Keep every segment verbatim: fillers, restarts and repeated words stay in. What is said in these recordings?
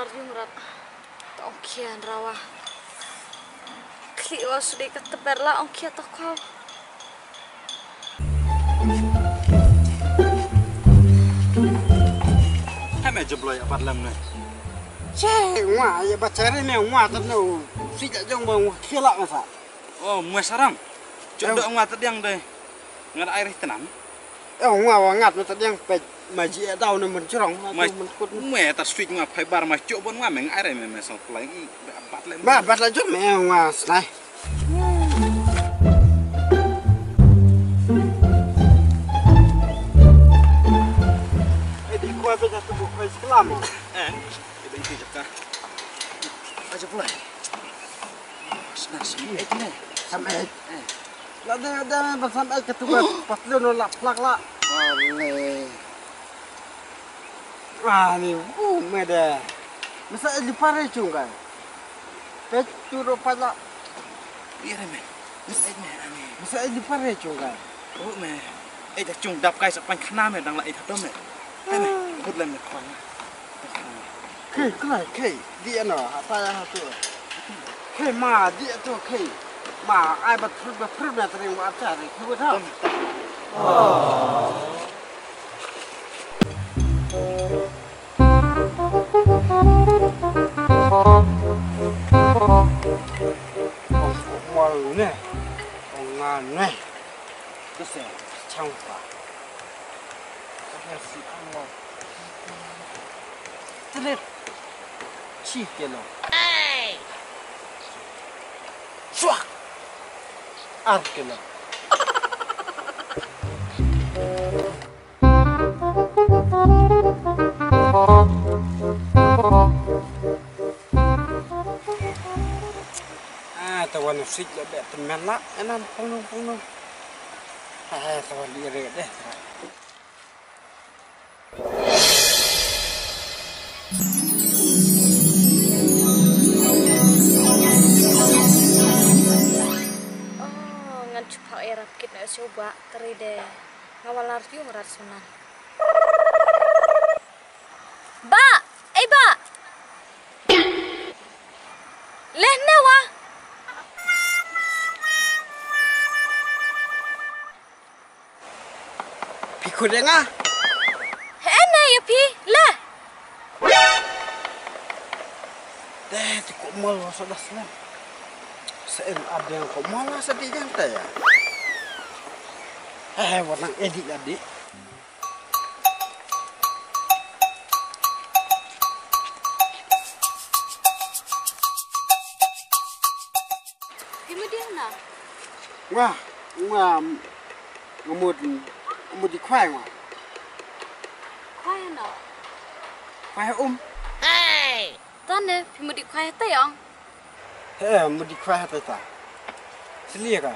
Ar yung rat. Ta ong khia rawa. Khli wa sudi ka teber la ong khia ta kau. Hai me jebloi apat lem ne. Che ngwa ya ba chare ne ngwa ta no. Si ja jong ba ngwa khia la masa. Oh, mwe saram. Chok dok ngwa ta diang dei. Ngat ai rih tenam. Eh, ngwa wa ngat na ta diang pej ma ji e daw na mun jrong na mun kut. Mwe ta switch ngwa phai bar ma chok bon ngwa meng ai rih me me song plai. Bat le. Ma bat la jom me ngwa snai. Eh, di kwa be jatuh bukai sekelam. Eh, di bengki jaka. Aja plai. Sna sna eh ne. Sampai. Eh. La da da ba sam ai ka tu ba patlun la plak la. Ale. Ah, ni bu me da. Masa ai lipare chunga. Pe churo pala. Ire me. Masa ai me ani. Masa ai lipare chunga. Oh me. Ai da chung dap kai sa pan khana me dang la ai thadom me. Ai me. Bud lem me khwan. Khei, klai, khei, di ano, ha ta ya ha tu. Khei ma, di tu, khei. Ma, ai ba thrut ba thrut na tring ma ta ri, khei ba ta. Ong ong mal ne, ong ngan ne. Kese, chang pa. Kese si ang lo. Telit. Chi kilo. Suak. Ar kilo. Ah, tawan sik la bet temen la. Enam pungno pungno. Ah, tawan di re deh. Oh, ngan chupak erap kit na chuba teri de. Ngawalar yung rat sunan. Ba! Ei ba! Leh ne wa! Phi khut ïa nga. He ne ïa phi le. Te ti ko mol wa sa das ne. Sa en adeng ko mol wa sa di jang ta ya. He he wa nang edit adi. Phi mut ïa na? Nga, nga, nga mut, nga mut i khwai nga. Khwai na? Khwai um. Hey! Tane, phi mut i khwai te ong? He, mut i khwai te ta. Sili ka.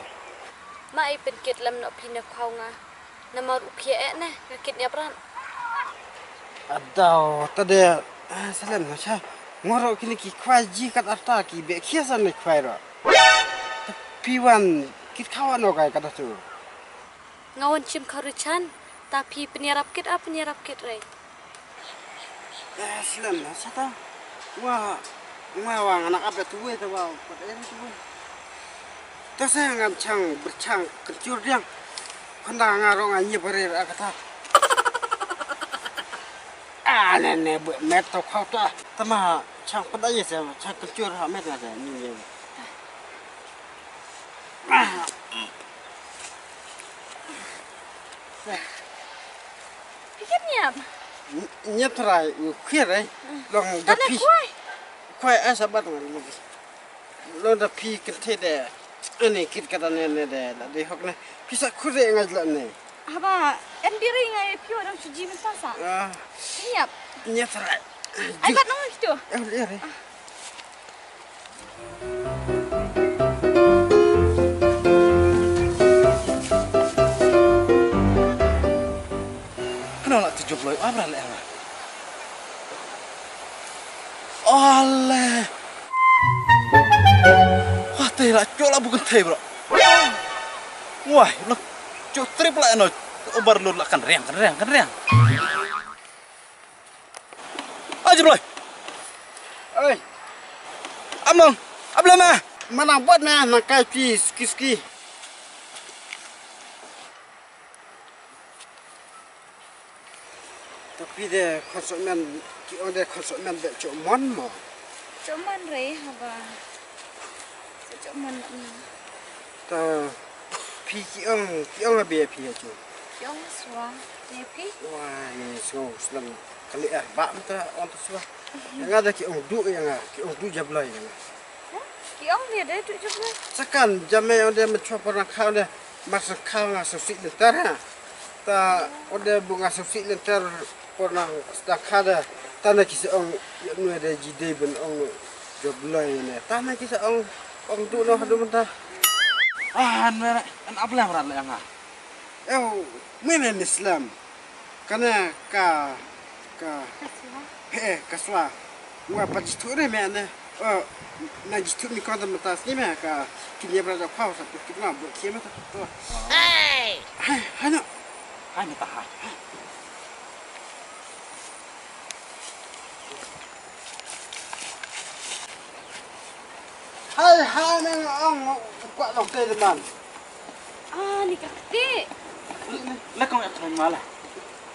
Ma i pen kit lem no phi ne khwai nga. Namar u khie eh ne, nga kit ïa pran. Adau, ta de, ah, salem na cha. Ngoro kini ki khwai ji kat arta ki be khie san ne khwai ro. Phi wan kit khawa no kai kata tu. Nga wan chim kharu chan, ta phi pynïarap kit a pynïarap kit re. Eh, slem na sata. Wa, wa, wa, nga nak apa tu wei ta wa, pat eh tu wei. Ta sa ngan chang, berchang, kencur diang. Khanda nga rong nga nyep rir a kata. Ah, ne, ne, bu met to khau ta. Tama chang pada ye sa, chang kencur ha met nga ta, ni ye. Phi kit ñiap? Ñiap trai u khir ai. Long da phi. Kwai. Kwai ai sabat ngan lagi. Long da phi kenthe de. Ani kit kata ne ne de la de hok ne. Phi sa khur de ngai la ne. Haba en diri ngai phi wa dang chuji mynta sa. Ah. Ñiap. Ñiap trai. Ai bat nong kitu. Eh, eh, eh. Kano la tu job loi abra le nga. Ale. Wah, te la chok la bukan te bro. Wah, la chok trip la no. Overload la kan riang, kan riang, kan riang. Aja bro. Oi. Among. Abla ma. Mana buat ma na kai pi ski ski. Tapi de khonsok men ki ong de khonsok men de chok mon mo. Chok mon re haba. Chok mon. Ta phi ki ong ki ong abi phi ya chu. Ki ong swa ne phi. Wa ni so slang kali er ba mta on to swa. Nga da ki ong du ya nga ki ong du jablai ya nga. Ki ong ni de du jablai. Sakan jame on de machwa por na khaw de mas khaw nga so si de tar ha. Ta on de bu nga so si de tar por na sta kha de ta na ki se ong ya nu de ji de ben ong jablai ne ta na ki se ong ong du no hadu mta. Ah, an mera an apla mera le nga. Eu, mene Islam. Kana ka ka Kaswa. He kaswa. Wa pa jithu re me ne. O na jithu mi konta mata sni me ka kinya bra da pau sa tu kitna bu kinya mata tu. Hey. Hai, hai no. Hai mata hai. Hai hai nang ang kwah long te man. Ah, ni ka kti. Le kong ek khroin ma la.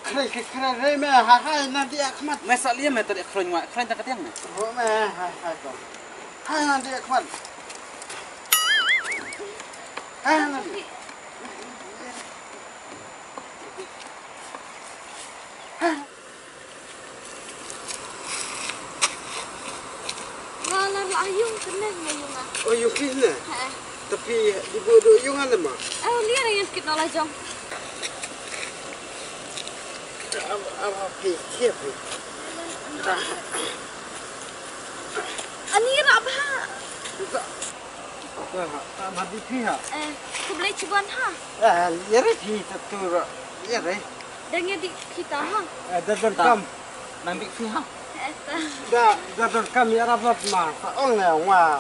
Khroin ke khroin re me hai hai na dia khmat. Me sa lia me tadi khroin ma khroin ta katiang me. Ro me hai hai kong. Hai na dia khmat. Hai na dia. Nga la la yung kene nga yung ah. Oh, yung kene. Ha. Tapi di bu do yung ala ma. Oh, liar yang kit la jong. Apa apa pi pi. Ani ra ba. Ka, ka, ka, ma di phi ha? Eh, khublei chibun ha. Eh, yare phi ta tu ra, yare. Dang ya di phi ta ha. Eh, da don kam. Nang di phi ha. Eh, ta. Da, da don kam ya rabat ma, sa ong ne wa,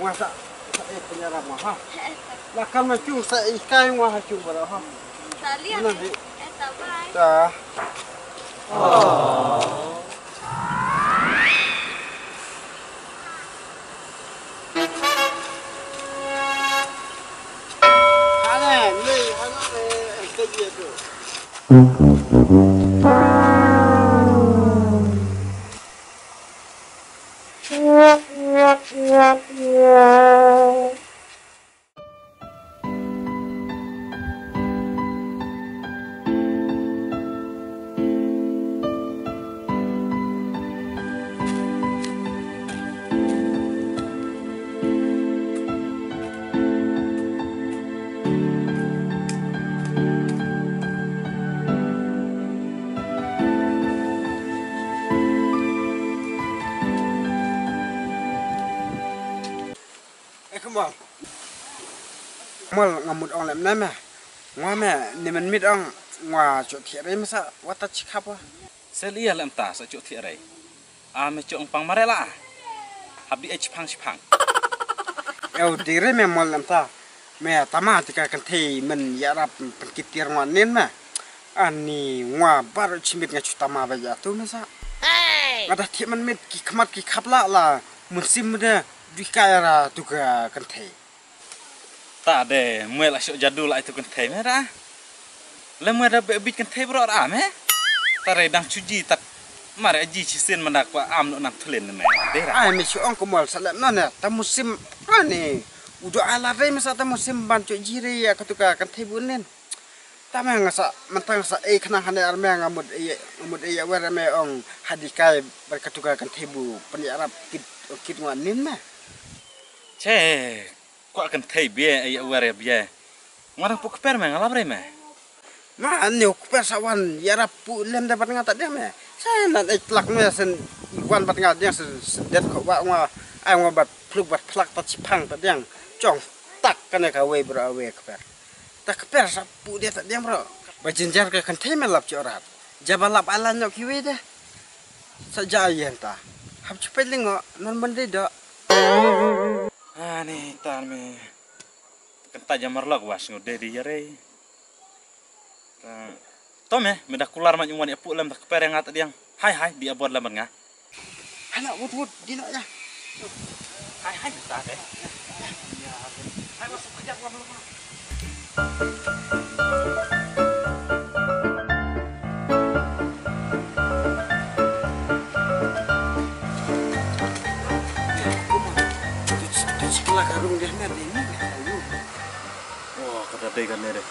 wa sa, sa eh punya rama ha. Eh, ta. La kam na chu sa ikai wa ha chu bara ha. Ta lian. Nang di. Eh, ta bye. Ta. Oh. Eh, Kmol. Kmol, nga mut ong lem na me. Nga me, ni men mit ong, nga chok thiah rei masa, wa ta chikhap wa. Sel ia lem ta, sa chok thiah rei. A me chok ong pang mare la. Hap di eh chiphang chiphang. Eu, di rei me mol lem ta. Me tama tika kan thei men yarap pengkitir ngwan nin me. Ani ngwa baru chimit nga chu tama ba ya tu me sa. Nga dah thiah men mit ki khmat ki khap la la. Mun sim de dui ka era tu ka kan thei. Ta de mwe la shok jadu la itu kan thei me ra. Le mwe da be bit kan thei bro ra me. Ta re dang chuji tat mare aji chi sin manda kwa am no nang thulen me. De ra. Ai me shok ong ko mol sa le no ne ta musim ani. Udo ala re me sa ta musim ban chuji re ya ka tu ka kan thei bunen. Ta me nga sa mentang sa e khana khane ar me nga mut e nga mut e ya wer me ong hadi kai ber ka tu ka kan thei bu pen ya rap kit kit ngwan nin me. Che. Kwah kan thei bia ai wer bia. Ngarang pu kper me ngalap re me. Ma ne u kper sa wan yarap pu lem da bat nga ta deng me. Sa nan ai tlak me sen wan bat nga deng sen sen det ko wa nga ai nga bat pluk bat plak ta chipang ta deng. Chong tak kane ka wei bro wei kper. Ta kper sa pu dia ta deng bro. Ba jinjar ka kan thei me lap chorat. Jaba lap ala nyok ki wei de. Sa ja yen ta. Hap chupet lingo nan ban de do. Ani tan me. Kan ta jamar lok was ngo de di yare. To me, me da kular ma nyungwan ya pu lem da kper nga ta diang. Hai hai di abot lem nga. Hana, wut, wut, di noh ïa. Hai, hai, ta deh. Hai, masuk kerja, keluar, keluar, keluar. Sekolah karung dia ni, dia ni. Oh, kata dia kan dia.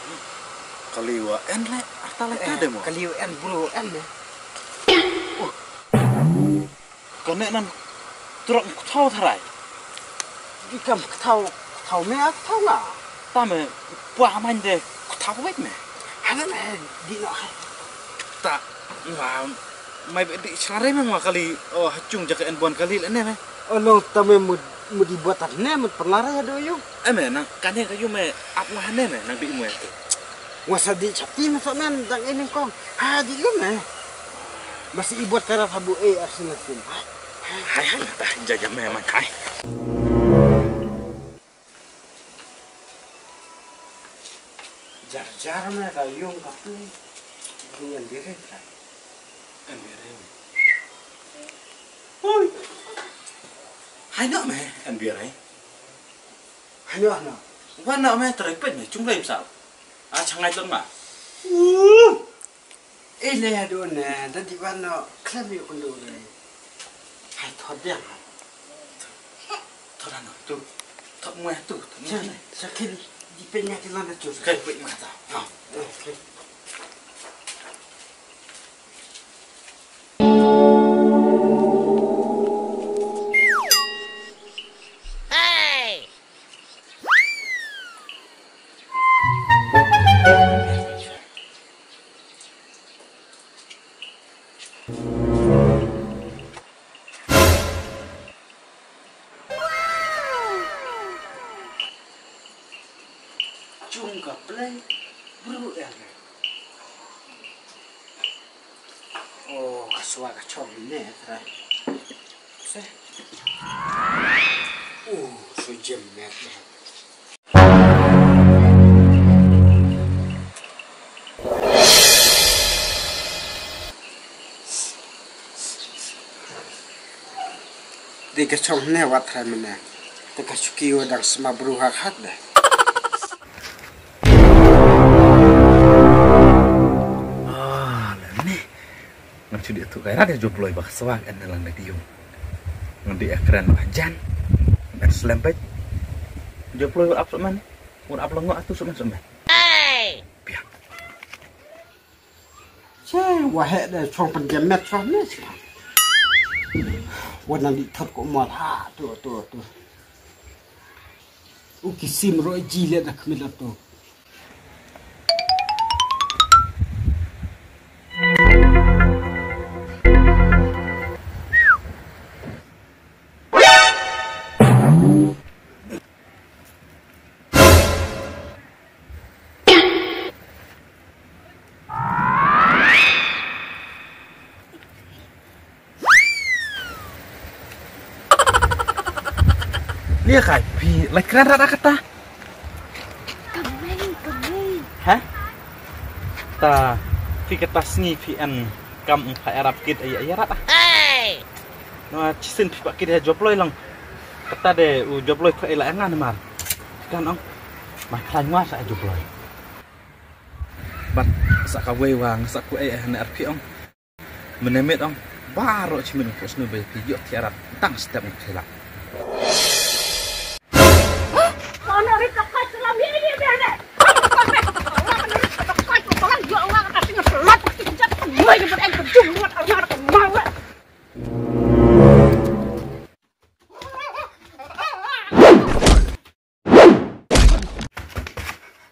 Kali wa en le, arta le ka deh mo. Kali wa en, bro, en le. Kane nan trok kthaw tharai. Di kam kthaw, kthaw me, kthaw nga. Ta me, pwa main de kthaw wek me. Hana me, di no hai. Ta, wa, mai be di chlare me wa kali, oh, hachung jaka en bon kali le ne me. Oh, long ta me mut, mut di buat ne, mut penlare ya do yu. Eme, nang kane ka yu me, ap wa ne me, nang di mo ya tu. Wa sa di chati me so men, dang ini kong. Ha, di lu me. Masi i buat kara thabu e arsin arsin. Hai, hai, ta jaja me man hai. Jar jar me ka yung ka pli. Ku yan dire ka. An dire. Hui. Hai no me, an dire. Hai no no. Wa no me, trek pet me, chung lem sa. A changai ton ma. Ih, le, haduh ne, da di ban no, khlem ïoh kynduh re. Hai, thot biang. Thot ano, tu. Thot mwe tu, thot mwe. Sa, sa khin, di pet nga ki lan da chu. Kai pet nga ta. Ha. Okay. Chung ka play bru er. Oh, ka swa ka chong ne trai. Se. Oh, so jem ne. Dei ka chong ne wat trai mene. Te ka chuki wa dang sma bru hak hak de. Ah, lem ni. Ngan chu dei tu kai rat ya jobloi bak swa en lang de yung. Ngan dei kren ma jan. Ngan slem pet. Jobloi ap semen. Un ap lengo atu semen semen. Piang. Che, wa he de chong pen jemet chong ne. Wa nan di thot ko mol ha tu tu tu. U ki sim ro ji le da khmit la tu. Nia kai phi la kren rat kata. Kamai, kamai. Ha? Ta phi kata sngi phi en kam pha erap kit ai ai rat. Hey! No chisin phi pa kit ha joploi lang. Kata de u joploi pha ila ngan mar. Kan ong. Ma khlaiñ wa sa joploi. Bat sa ka wei wa sa ku ai ai ne ar phi ong. Menemit ong, baroh chimin ong pus nu bai pi yok tiarap tang step ngi khilak.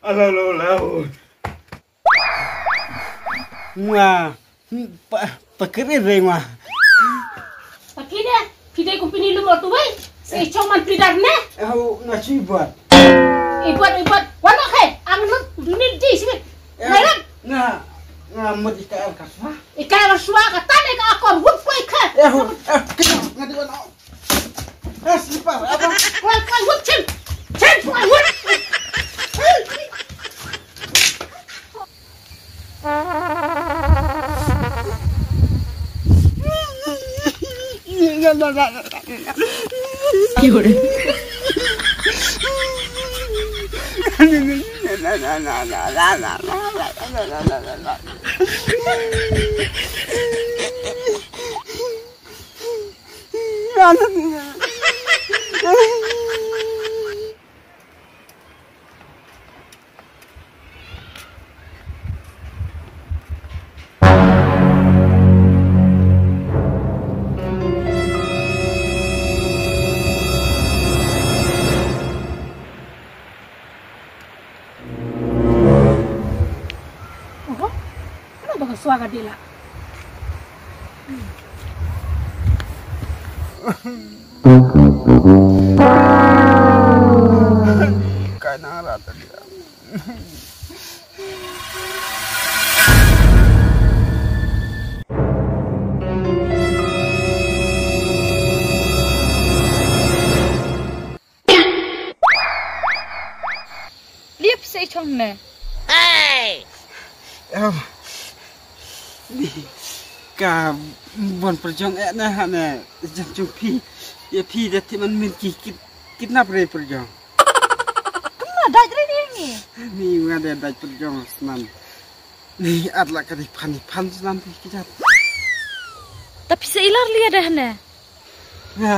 Alo, alo, alo. Nga, pa, pa kiri re nga. Pa kiri, pidai company lu mo tu wei. Se chong man pidar ne. Eh, nga chi buat. Ibot, ibot. Wano khe, ang lu ni di sini. Nga, nga mut ika el kaswa. Ika el kaswa, kata ne ka akor, wut kwe khe. Eh, eh, kena, nga di wano. Oho, ano ba ka swa ka dila? Kai na ra ta dila. Liep sei chong ne. Hey! Em, ni ka bon pyrjong eh na ha ne jong jong phi. Ya phi da ti man min ki kit kidnap re pyrjong. Kumno dai re ni ni. Ni nga da dai pyrjong snan. Ni at la ka di phan di phan snan phi ki jat. Tapi seilar lia dah ne. Nga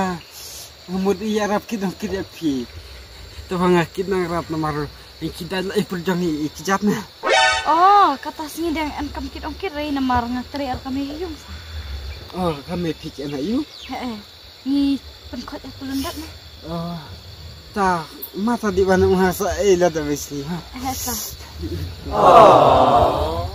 mut ïa rap kit dong kit ïa phi. Te ba nga kit nang rap namar ïa ki dai la i pyrjang i ki jat ne. Oh, kata sngi dang en kam kit ong kit rei namar nga trei ar kam i yung sa. Oh, kam i phi ki ana yung. He eh. Ngi pynkhot ïa kulun dat ne. Oh. Ta mata di ban ung ha sa ei la da wis ni ha. He ta. Oh.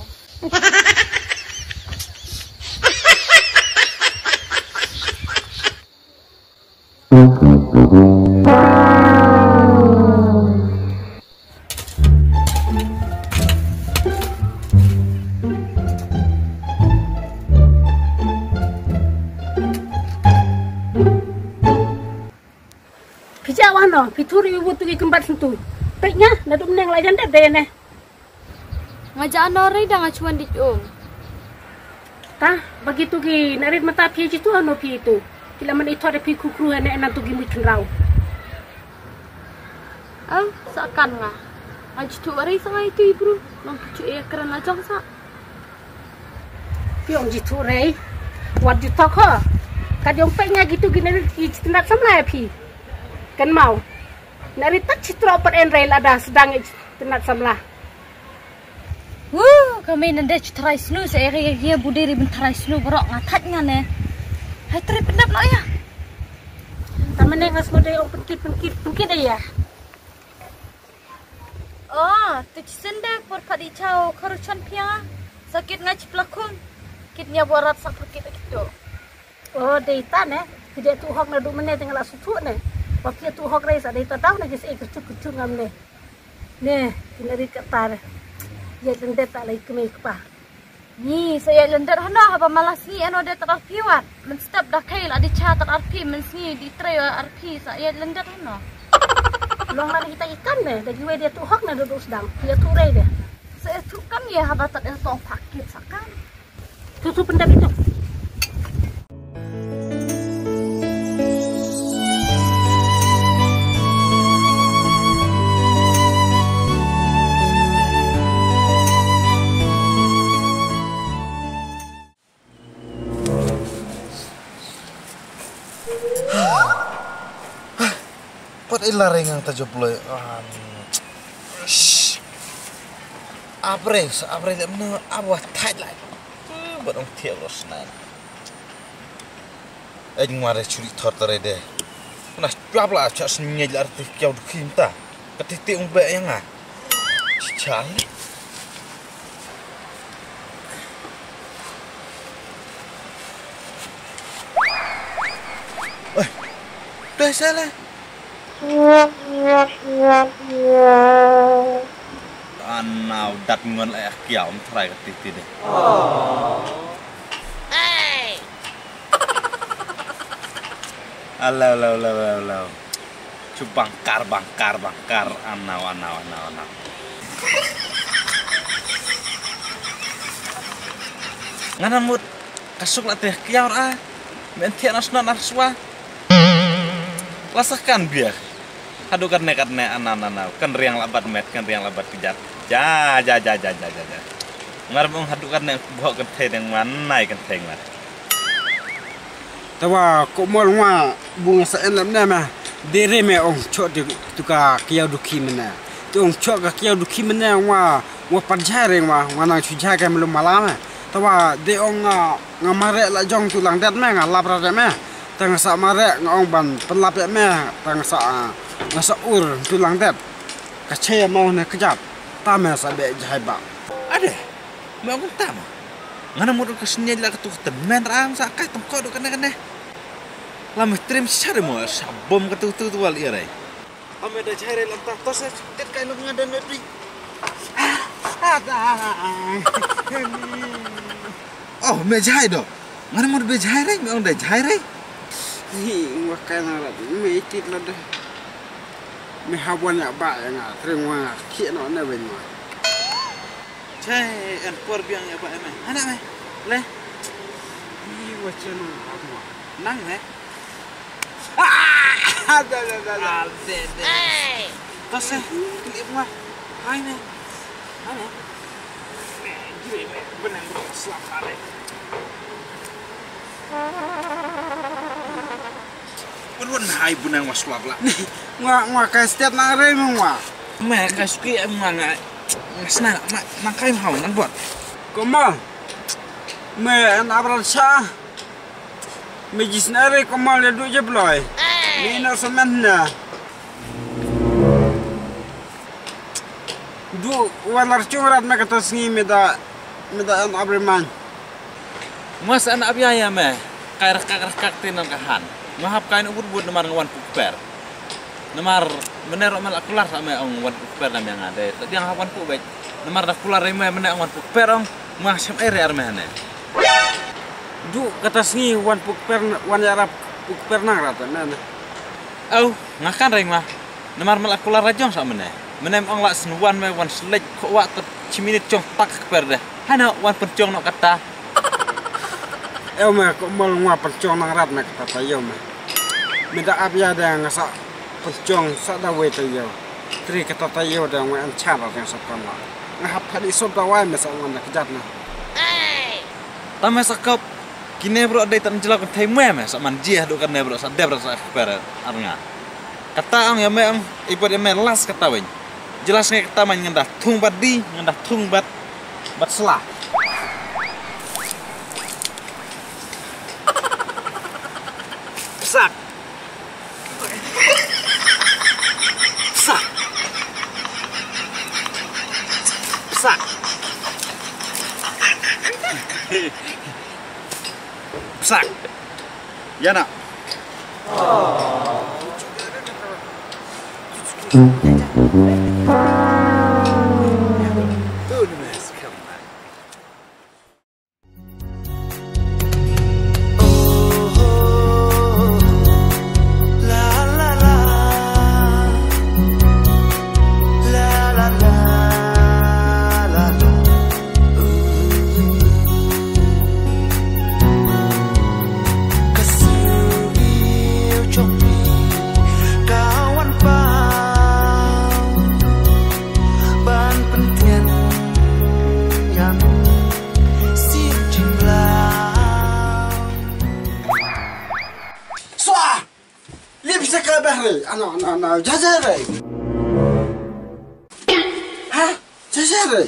Phi ja wa no, phi thuri u tu ki kembat sentu. Pek nya, na dum neng la jan dep de ne. Nga ja no rei da nga chuan dik um. Ta, bagi tu ki narit mata phi jitu ano phi tu. Ki la man ithot phi khukru hane nan tu ki mui khenrau. Au, sa kan nga. Nga jitu rei sa nga itu ibru. Nong kichu e kran la jong sa. Phi ong jitu rei. Wat ju tok ho. Ka jong pek nga gitu ki narit ki jitu nat samla phi. Kan mau. Narit tak chitro pat en rei lada sedang i jitu nat samla. Wu, kami nende chu tharai snu sa eri egi bu deri ben tharai snu borok nga thait nga ne. Hai teri pendap no ya. Tamane ngas mode ong pengkit pengkit pengkit ya. Oh, tu chi sende por khadi chao kharu chan pia. Sakit nga chi plakung. Kit nya borat sak pengkit kitu. Oh, dei ta ne. Phi dei tu hok na du mene teng la su tu ne. Wa phi tu hok rei sa dei ta dau ne kis e kerchuk kerchuk ngam ne. Ne, kina ri ka tar. Ye kende ta lai kemei kpa. Ni, sa ye lendet hano haba malas ni eno de tar phi wat. Men step da kai la di cha tar phi men sngi di trei ar phi sa ye lendet hano. Long la kita ikan ne, da giwe de tu hok ne du du sedang. Ye tu rei de. Sa ye tu kan ye haba tat en tong pakit sa kan. Tu tu pendap itu. Pat ila ring ang ta jop loi. Apre, sa apre le mno abwa thait lai. Bat ong thiak los na. Ej ngware churi thor tare de. Kuna chwap la cha snyej la arti kiaw du khim ta. Kati ti ung be yang a. Chichai. Oi. Dai sala. Anau dat ngon la kiaw um trai kati ti de. Alo, alo, alo, alo, alo. Chu bangkar, bangkar, bangkar. Anau, anau, anau, anau. Ngana mut kasuk la teh kiaur a. Men thiah na shnong na swa. La sa kan biar. Haduh katne katne ana na na. Kan riang la bad met, kan riang la bad kejat. Ja, ja, ja, ja, ja, ja, ja. Ngar mong haduh katne boh kan thei deng man, nai kan thei ngar. Tawa ko mol ngwa bu nga sa en lam ne ma. Dere me ong chok tu ka kiau dukhi mena. Tu ong chok ka kiau dukhi mena ngwa, ngwa pat jai re ngwa, ngwa nang chu jai ka melu mala me. Tawa de ong nga, nga mare la jong tu lang det me, nga lap ra de me. Ta nga sa mare nga ong ban penlap ya me, ta nga sa, ah, nga sa ur tu lang det. Ka che mau ne kejap. Ta me sa be jai ba. Ade, me ong ta ma. Ngana mut ka snya la ka tu ten men ram sa ka tong ko do kane kane. La me trim sare mo sa bom ka tu tu tu wal irai. Ame da jai re lam ta to se tet kai lo nga da me ri. Ah, ah, ah, ah. Oh, me jai do. Ngana mo be jai re, me ong da jai re. Hi, wa kai na la me itit la de. Me ha wan ya ba ya nga, tre ngwa ki no ne wen ngwa. Jai en por biang ya ba me. Ana me. Le. Hi, wa che no ngwa. Nang me. Ah, da, da, da, da. Ah, de, de. Hey! To se, ni ngwa. Hai ne. Hai ne. Me, gire me, benang bro, slap ale. Bun bun hai benang wa slap la. Ngwa, ngwa kai stet na re ngwa. Me kai suki em ngwa nga. Ngasna, ma, nang kai hau nan bot. Koma. Me an abran sa. Me jisna re ko mal du je bloi. Me ino semen na. Du walar chungrat me kata sngi me da, me da an abriman. Mas an abia ya me. Kai rakak rakak tinan ka han. Mahap kai no bud bud namar ngawan pukper. Namar mene ro mel akular sa me ong wan pukper na me nga de. Tadi ang wan puk bek. Namar da kular re me mene ong wan pukper ong. Mah sem ai re ar meh ne. Du kata sngi wan pukper wan yarap pukper nang rata meh ne. Au, ngakan reng mah. Namar mala kula rajong sa mene. Mene ong la sen wan me wan selek ko wa ter chiminit chong tak kper deh. Hana wan penchong no kata. Eu me ko mol ngwa penchong nang rat me kata ta eu me. Me da ap ya de nga sa penchong sa da wei ta eu. Tri kata ta eu de ngwa en chan rat yang sa kon la. Nga hap phadi sop da wai me sa wan na kejat na. Tam me sa kop kine bro dei tan jela ko thei me me sa man jia do kan ne bro sa dep sa kper ar nga. Kata ang ya me ang ipot ya me las kata wen. Jelas ngai kata man ngenda thung bat di ngenda thung bat bat sela. Sak. Psak. Psak. Psak. Ya nak. Swa! Lip se ka bahre. Ano, ano, ano. Jaja re. Ha? Jaja re.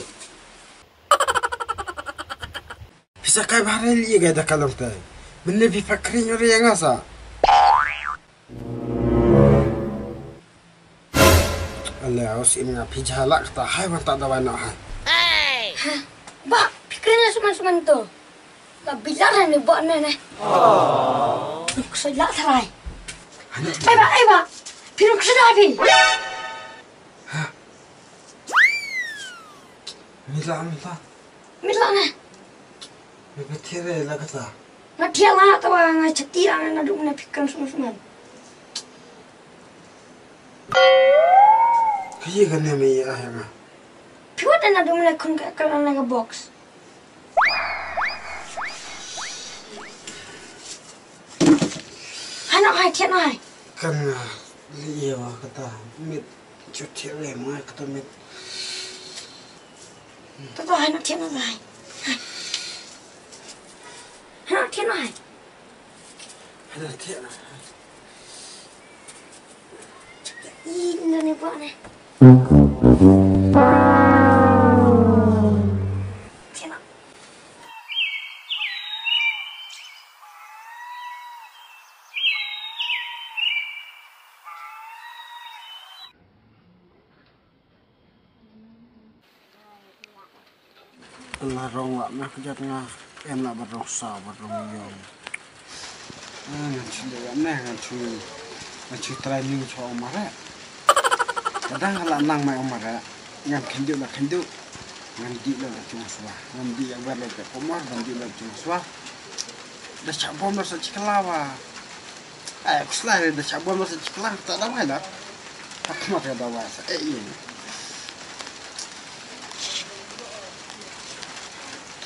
Pisa kai bahre li ga da kalong te. Mene bi pakri nyori yang asa. Ale aus im nga pija lak ta hai wan ta dawai na hai. Ba, pikirin na suman-suman tu. Ba bilar ni buat ni ni. Nuk sedap serai. Ai ba, ai ba. Pi nuk sedap pi. Mila, mila. Mila ni. Mila tire la kata. Nga tiada tawa nga cetira na dum na pikirin suman-suman. Kayi kane me ya hema. Piwa da na dum na kun ka kala na ka box. Ai, thied noh ai. Kan nga leh ïa wa kata miet. Ju thied leh ma kata miet. To to ai, noh thied noh ai. Ai. Noh thied noh ai. Ai, noh thied noh ai. Ih, noh ni buat ni. Thied noh. La rong lah meh ka jat nga em lah ba rong sa ba rong yong. Ah, ngan shu dei meh ngan shu ngan shu training sha Omar eh. Kadang ka la nang mai Omar eh. Ngan kynduh la kynduh. Ngan dih la la jong swa. Ngan dih ya wer la jong Omar ngan dih la jong swa. Da chak bom la sa chikla wa. Ai, kusla re da chak bom sa chiklang ta da wai da. Ta khmat da wai sa. Eh, eh.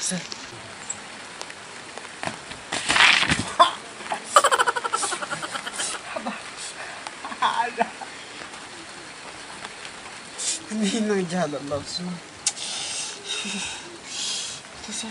Sa. Ni nang jalan langsung. Sa.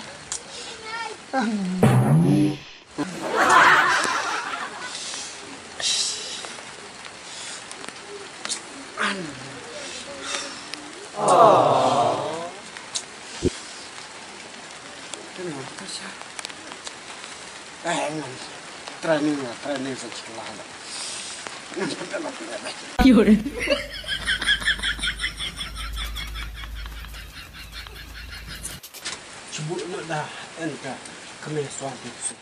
Training, training sa chikla. Yore. Chubu na da en ka kame swan tu.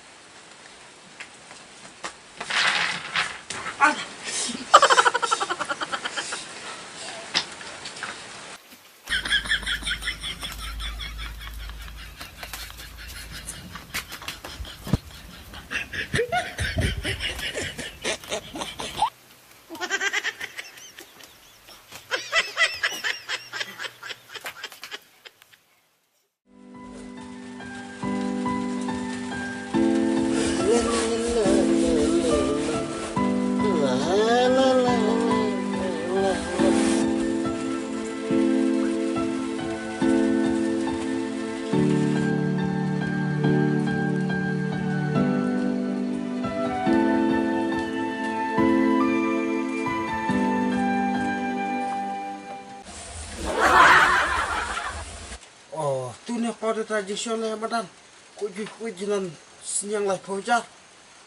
Oh, tu ne kau de tradisional madan. Ku ju ku jinan senyang lai phoja.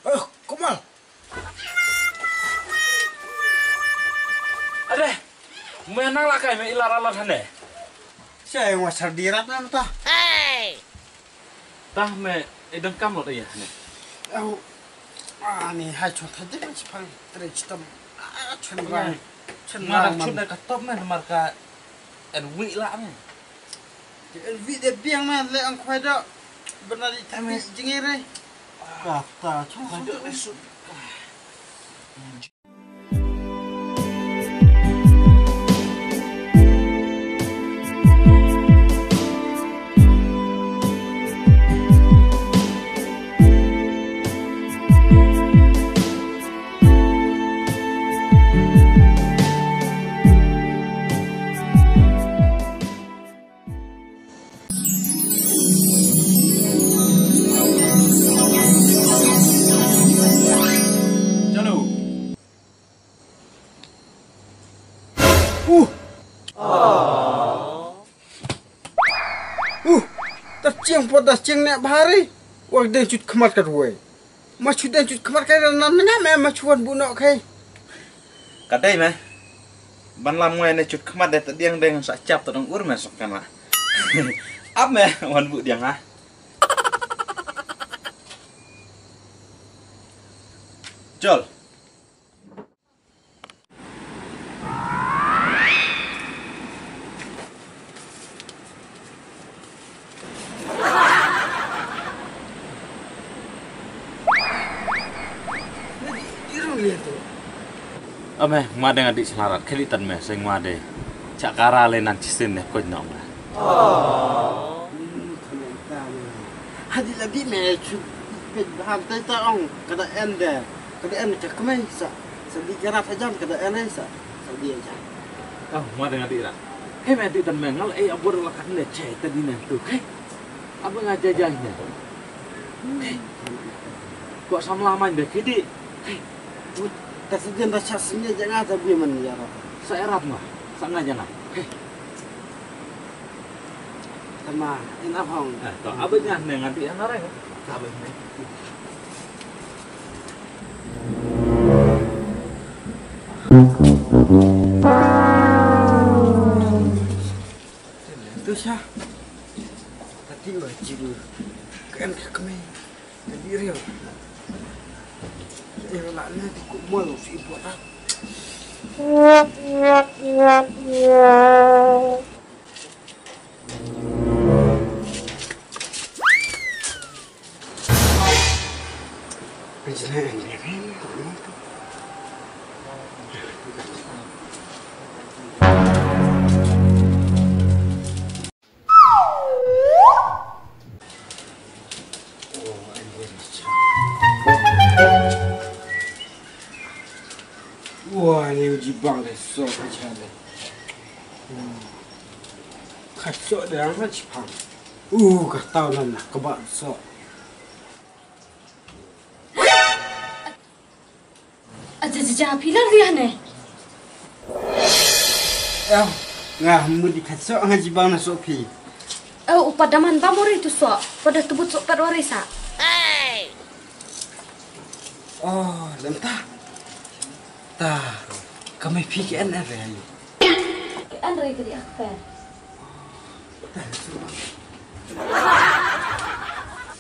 Oh, kumal. Ade, me nang la kai me ila ralat hane. Sia yang wasar dirat na mata. Tah me idang kam lot iya hane. Au. Ah, ni hai chon thajik chipang tre chitam. Ah, chon rang. Chon rang. Mar chon da ka top me mar ka en wi la me. Video biang man le ang khwai da. Bana di tami jingere. Kata chong sung tu. Chalo. Uh. Uh. Ta chiang po da chiang ne bhari. Wak deng chut khmat ka ruai. Ma chut deng chut khmat ka nan nga me ma chuan bu no kai. Ka dei me. Ban lam ngai ne chut khmat de ta diang deng sa chap ta dong ur me sok kana. Ap me wan bu diang ha. Chol. Ame, ngwa de nga dih shlarat, khali tan me, seng ngwa de. Chak kara le nan chisin ne, koj nok me. Hadi la dih me, chu pet baham tai ta ong, kada en de. Ka da en ka kmai sa, sa di ka rat hajan ka da en sa, sa di hajan. Oh, ma da nga di ra. Hei, ma di tan mengal, eh, abur la kat ne chai ta di ne tu, hei. Abur nga jajai ne. Hei. Ko samla man be kidi. Hei. Ta si den da chas ne ja nga ta bi man ya ra. Sa erat ma, sa nga jana. Hei. Tama, ina hong. Eh, to, abin nga ne nga di ana reng. Abin ne. Tu sha. Tati wa jiru. Kan ka kmai. Tadi real. Eh, la ne ti ku mo lo si buat. Wah, ni uji bang deh, so kacau deh. Hmm. Ka sok de ang ka chipang. Uh, ka tau na na ka ba sok. Aja aja aja phi la riah ne. Eh, nga mudi ka sok nga jibang na sok phi. Eh, u pat daman ba mori tu sok. Pada tebut sok pat wari sa. Oh, lem ta. Ta, ka mei phi ki en re ayu. Ki en re ka di ak pen. Ta, su.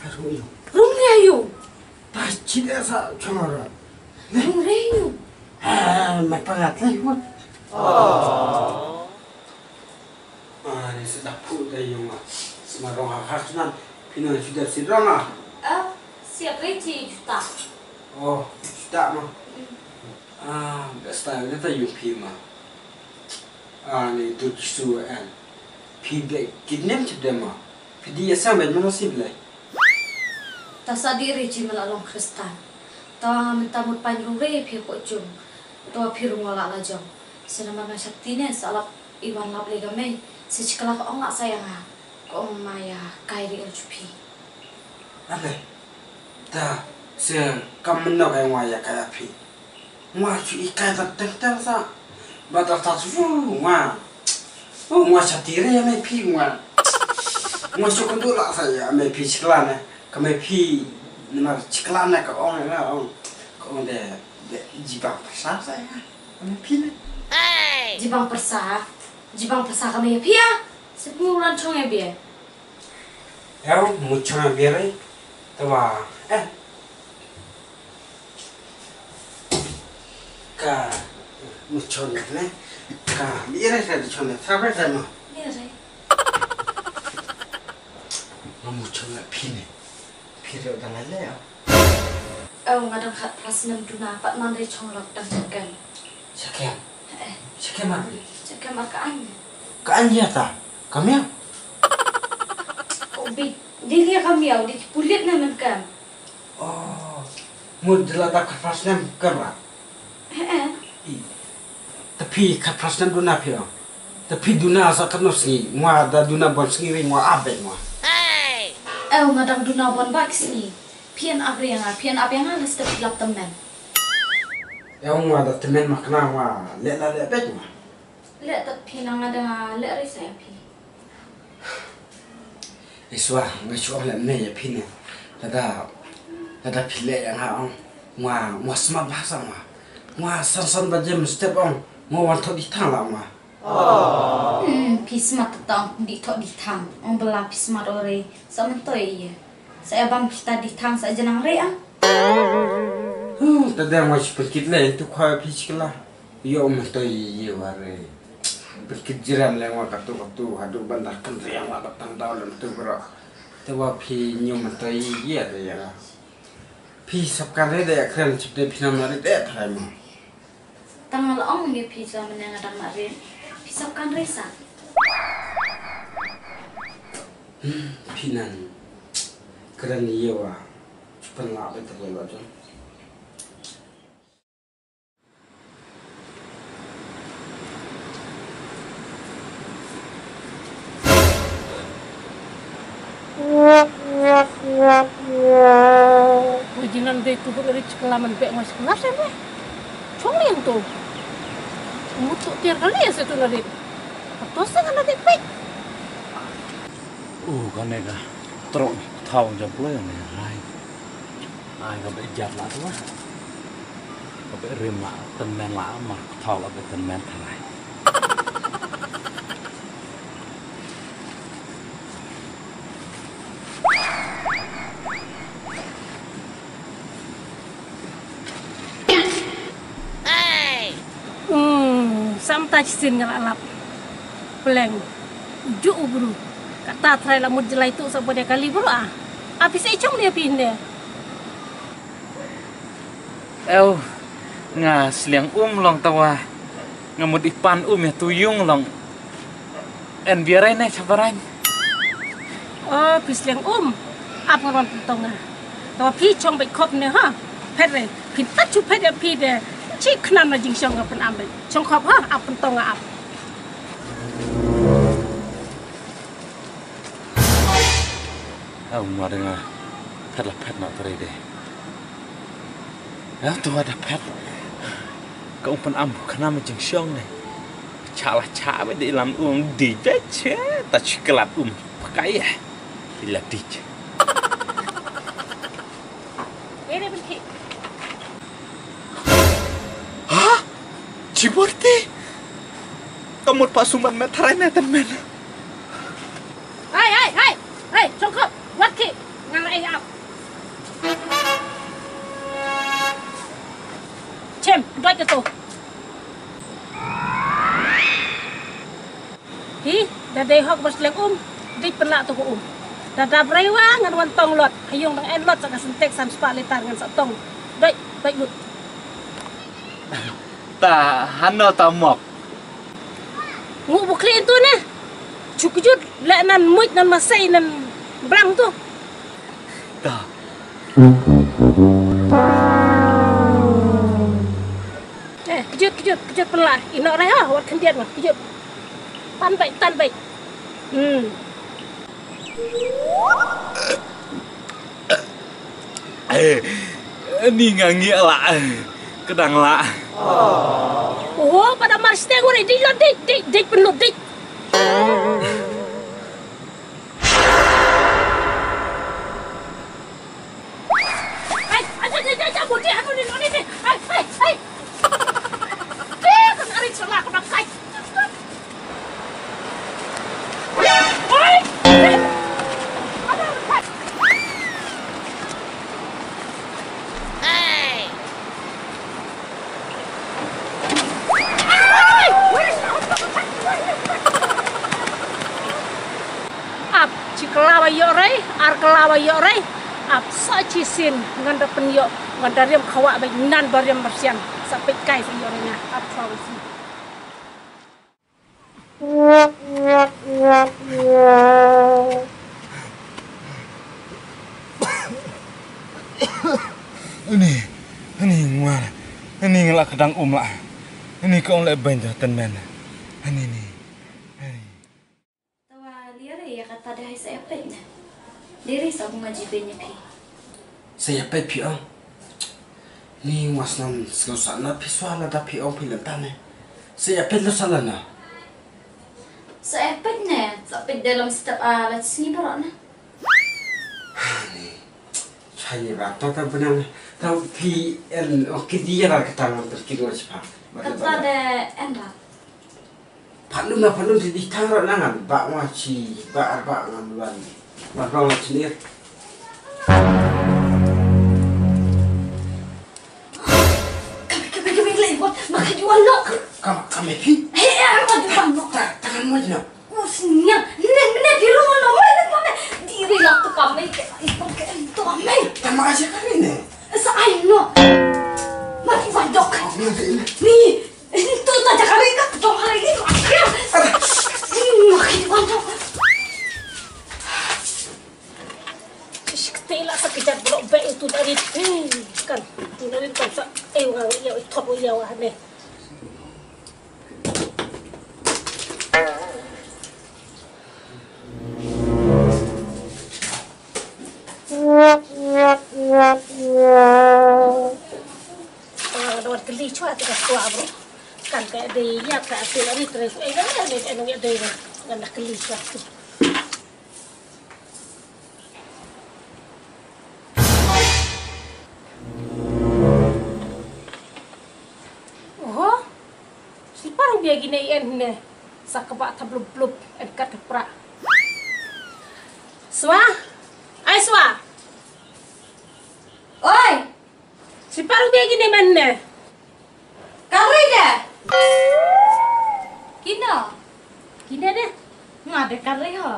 Haru ayu. Rum ni ayu. Ta, chi de sa chora. Rum re ayu. Ah, ma parat le hut. Oh. Ah, ni sedap phu dei yung ah. Sma rong ha khak nan. Phi nang chuda si rong ah. Ah, siap re chi juta. Oh, juta ma. Ah, best time ni ta yung phi ma. Ah, ni tu kisu an. Phi be kidnap chuda ma. Phi di asam be mana si belai. Ta sa di re chi mala long Kristan. Ta minta mut pan rung re phi ko chung. Ta phi rung wala la jong. Sa namar nga shakti ne sa lap iwan lap le ga mei. Sa chikala ka ong la sa ya nga. Ka ong ma ya kai ri el chu phi. Ale. Ta sa kam menok ai wa ya kai a phi. Ngwa chu i kai ta teng teng sa. Ba ta ta chu ngwa. Oh, ngwa cha ti re me phi ngwa. Ngwa chu kun du la sa ya me phi chikla ne. Ka me phi namar chikla ne ka ong na ong. Ka ong de de jibang persa sa ya. Ka me phi ne. Jibang persa. Jibang persa ka me phi ya. Sip ngu ran chong e bie. Eo, muchon a biere, tawa, eh. Ka, muchon ne, ka, biere ka chon ne, tawa ka ma. Biere. Ma muchon a pine, pire da la le, eo. Eo, nga dang khat pras nem duna, pat man re chong lok dang chakem. Chakem. Eh. Chakem ar bi. Chakem ar ka an. Ka an ya ta. Kam ya. Ko bi di lia kam ya di ki pulit na men kam. Oh. Mut de la da ka pras nem kam ra. Eh, eh. I. Ta phi ka pras nem duna phi. Ta phi duna sa ka no sngi. Ngwa da duna bon sngi ri ngwa abe ngwa. Eh, nga dang duna bon bak sngi. Phi an ap ri nga, phi an ap ya nga, lesta phi lap tam men. Ïa ong wa da tymmen ma kane wa leh la leh beit ma. Leh tat phi na nga da nga leh re sa ïa phi. Iswa, nga shu ong leh ne ïa phi ne. Lada, lada phi leh ïa nga ong. Nga, nga smat bha sa nga. Nga san san ba jem step ong. Nga wan thok di thang la nga. Hmm, phi smat ta ong di thok di thang. Ong bala phi smat ore. Sa mentoi ïa. Sa ïa bam kita di thang sa jenang re ah. Huh, ta dang wa shi pyrkit le tu khwa phi shikla. Yo ma to ye ye wa re. Pyrkit jiram le wa katu katu hadu bandar kan re wa batang daw lem tu bro. Te wa phi nyu ma to ye ye re ya. Phi sap kan re de kren chip de phi nam re de thai ma. Tang la ong ngi phi sa mane nga dang ma re. Phi sap kan re sa. Hmm, phi nan kren ye wa. Chupan la be ta wa jong. Nang dei tu bun rit kala man bek mas kala sen deh. Chong lien tu. Mutu tiar kali ya situ narit. Ato sa kana dei pek. Oh, kane ka trok thaw jam pula ne rai. Ai ka bek jat la tu lah. Ka bek rim la, ten men la, ma thaw la bek ten men tharai. Hmm, samta shisien nga la lap. Pleng. Ju u bru. Kata trai la mut jelai tu sa bode kali bru ah. Aphi sa i chong dia pinde. Eu, nga sliang um long tawa. Nga mut i pan um ya tu yung long. En biarai ne chabarai. Oh, phi sliang um. Ap ngan wan pyntong nga. Tawa phi chong bek khop ne ha. Phet re. Phi tat chu phet ya phi de. Chi khnam na jingchong nga pynam bek. Chong khop ha, ap pyntong nga ap. Au, ma dang phet la phet na tare de. Ya, tu ada phet. Ka um pan am khnam jingchong ne. Cha la cha be de lam um di be che ta chiklat um. Pakai ya. Ila di che. Ini benki. Ha? Chiborti? Kamut pa suman me tharai ne temen. Hai, hai, hai. Hai, chongkop. Wat ki. Ngan ai ap. Chem, doi ke tu. Hi, da dei hok bas leng um. Dik pela tu ko um. Da da brei wa ngan wan tong lot. Hayung dang en lot sa ka sentek san spah litar ngan sa tong. Doi, doi mut. Ta hano ta mok. Ngu bukli tu ne. Chukjut le nan muit nan masai nan blang tu. Ta. Eh, kejut, kejut, kejut pela. Ino rai ha, wat khyndiat ma, kejut. Tan bai, tan bai. Hmm. Eh, ni nga ngi la. Kedang la. Oh, pada mar steng uri, dik lo, dik, dik, dik penuh, dik. Ap, chi kylla ba ïoh rei, ar kylla ba ïoh rei. Ap, sa chi sien, ngan da pynïoh, ngan da riam khawah bad nan ba riam marsian. Sa peit kai sa ïoh rei na, ap sa ba sien. Ani, ani ngwar, ani ngla kedang um la. Ani ka ong le beng dah ten men. Ani ni. Ani. Tawa liare ya kata dah sa epek na. Diri sa bunga jiben ya pi. Sa ïa peit phi ong. Ni was nan sngewsah na phi swa lada phi ong phi lynta ne. Sa ïa peit lo sa lana. Sa ïa peit ne, sa peit dalam step a la sngi baroh ne. Ni. Sa ïa ba ta ta benang. Ta phi en ong ki dia la kata ngan terkit wa spa. Kata de en ra. Phanum na phanum ti di tang ro nangan ba ma chi ba ar ba ngan wan. Ba ba ma chi ni. Kami kami kami lai bot ma ki jual lok. Kam kami pi. He he ar ba jual lok. Ta tangan mo jna. Usnya ne ne di rumah no mai ne kami. Di ri lak tu kami ke ipon ke itu kami. Tama aja kami ne. Sa ai no. Ma ki jual lok. Ni. Itu tak ada kali kat dong hari ini makin. Makin banyak. Ish, kita lah sakit jat belok baik itu dari, eh, kan. Itu dari kan sa, eh, orang ya, itu apa ya wah ne. Nga da wan kylli chwa te ka swa bro. Kan ka dei ïa ka tu lari tres. Eh, kan ka dei, kan ka dei. Kan da kylli chwa tu. Oho. Slipar bia gine en ne. Sa ka ba ta blup blup en kat ka pra. Swa. Ai swa. Oi. Slipar bia gine man ne. Karoi de. Kino? Kine de. Nga de karoi ho.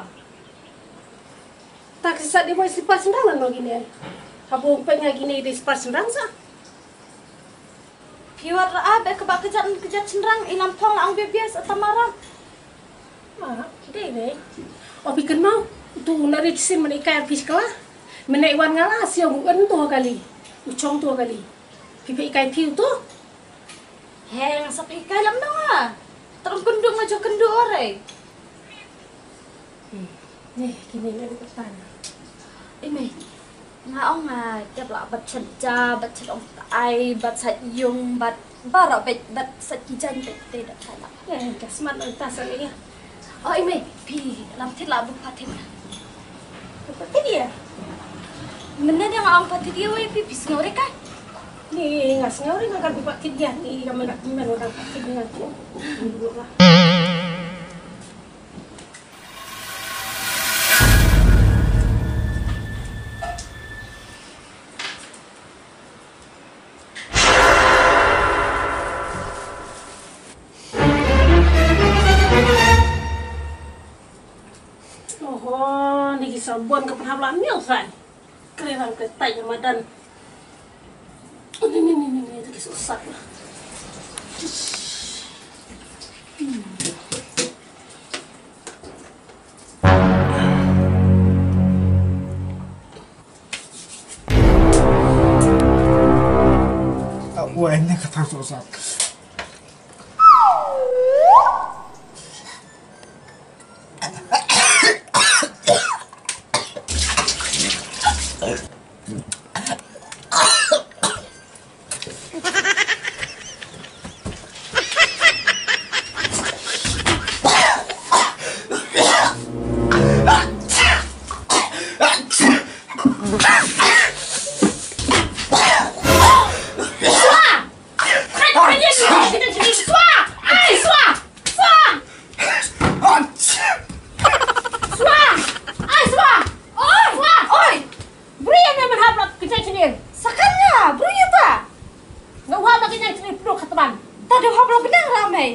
Tak sa de boy slipar sendang no gine. Habo peng gine de slipar sendang sa. Phi wat ra be ka ba kejat kejat sendang ilam phong la ang be bias atamaram. Ah, dei dei. O phi kynmaw, tu na ri sim mane kai phi skla. Mane wan nga la siang u en tu kali. U chong tu kali. Phi phi kai phi tu. He, nga sap ikai lam dong ah. Terus kunduk nga jo kunduk ore. Hmm. Ni kini ni utan. Imei. Nga ong nga dep la bat chet ja, bat chet ong tai, bat sait yung, bat barok bet bat sait kijan bet te dep tai la. Eh, ka smat lo ta sa ni. Oh, imei, phi lam thit la buk pathit. Buk pathit ya? Mene dia nga ong pathit ya wei phi, phi sngew re kai? Ni nga sngew re nga kan buk pathit ya, ni ka mena mena orang pathit dengan tu. Dulu lah. Oho, ni ki sabon ka pynhap la miaw sai. Kre rang kre tai ïa madan. Ni ni ni ni ni ta ki sosak la. Wah, ini ka thang sosak. Swa! Ai, swa! Swa! Swa! Ai, swa! Oi, swa! Oi! Briew ïa me man hap la ka jingïaseng. Sa kane, briew ïa ta. Nga hap la ka jingïaseng pynduh ka tban. Ta dei hap la bneng ra mei.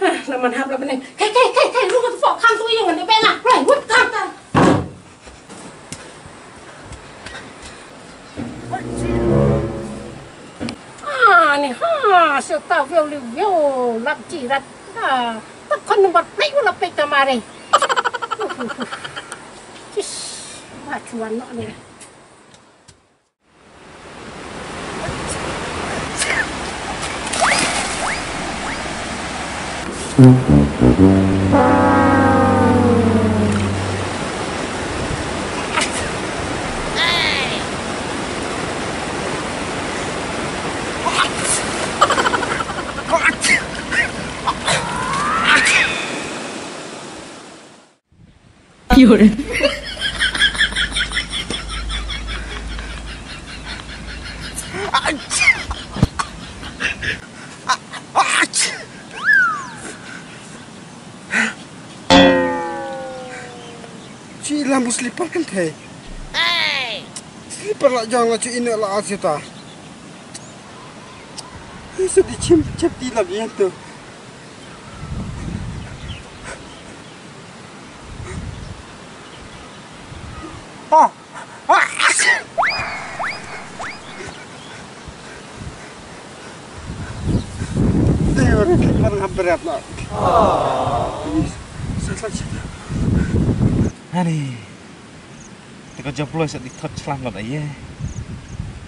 Hah, la man hap la bneng. Kai, kai, kai, kai, ruh ka tpok kham tu ïa ngan dei bela. Rai, wut kham ta. Ah, ni ha, seta view li view, lap jirat. Ah, tak kon number plate wala plate tamare. Tis, ma chuan no ni. Chi lam bu slipper kan thei. Slipper la jong la chu ina la asita. Sa di chim chap di la bian tu. Ah. Ah. Dei ora ki man ngam berat la. Sa sa sa. Ani. Te ka jop loi sa di thot chlam lat aye.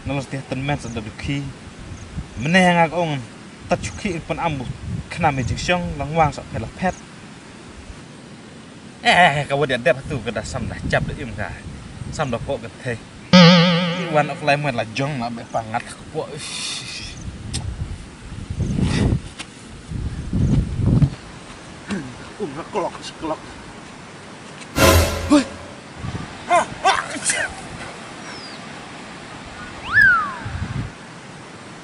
Nalor te ten men sa da dukhi. Mene nga ka ong ta chukhi pan am bu khna me jingshong lang wang sa phet la phet. Eh, ka wad ya dep tu ka da sam da chap da im ka. Sam da pok ka thei. Wan ok lai mwen la jong la be pangat ka pok. Um ha klok klok. Hoi. Ah, ah.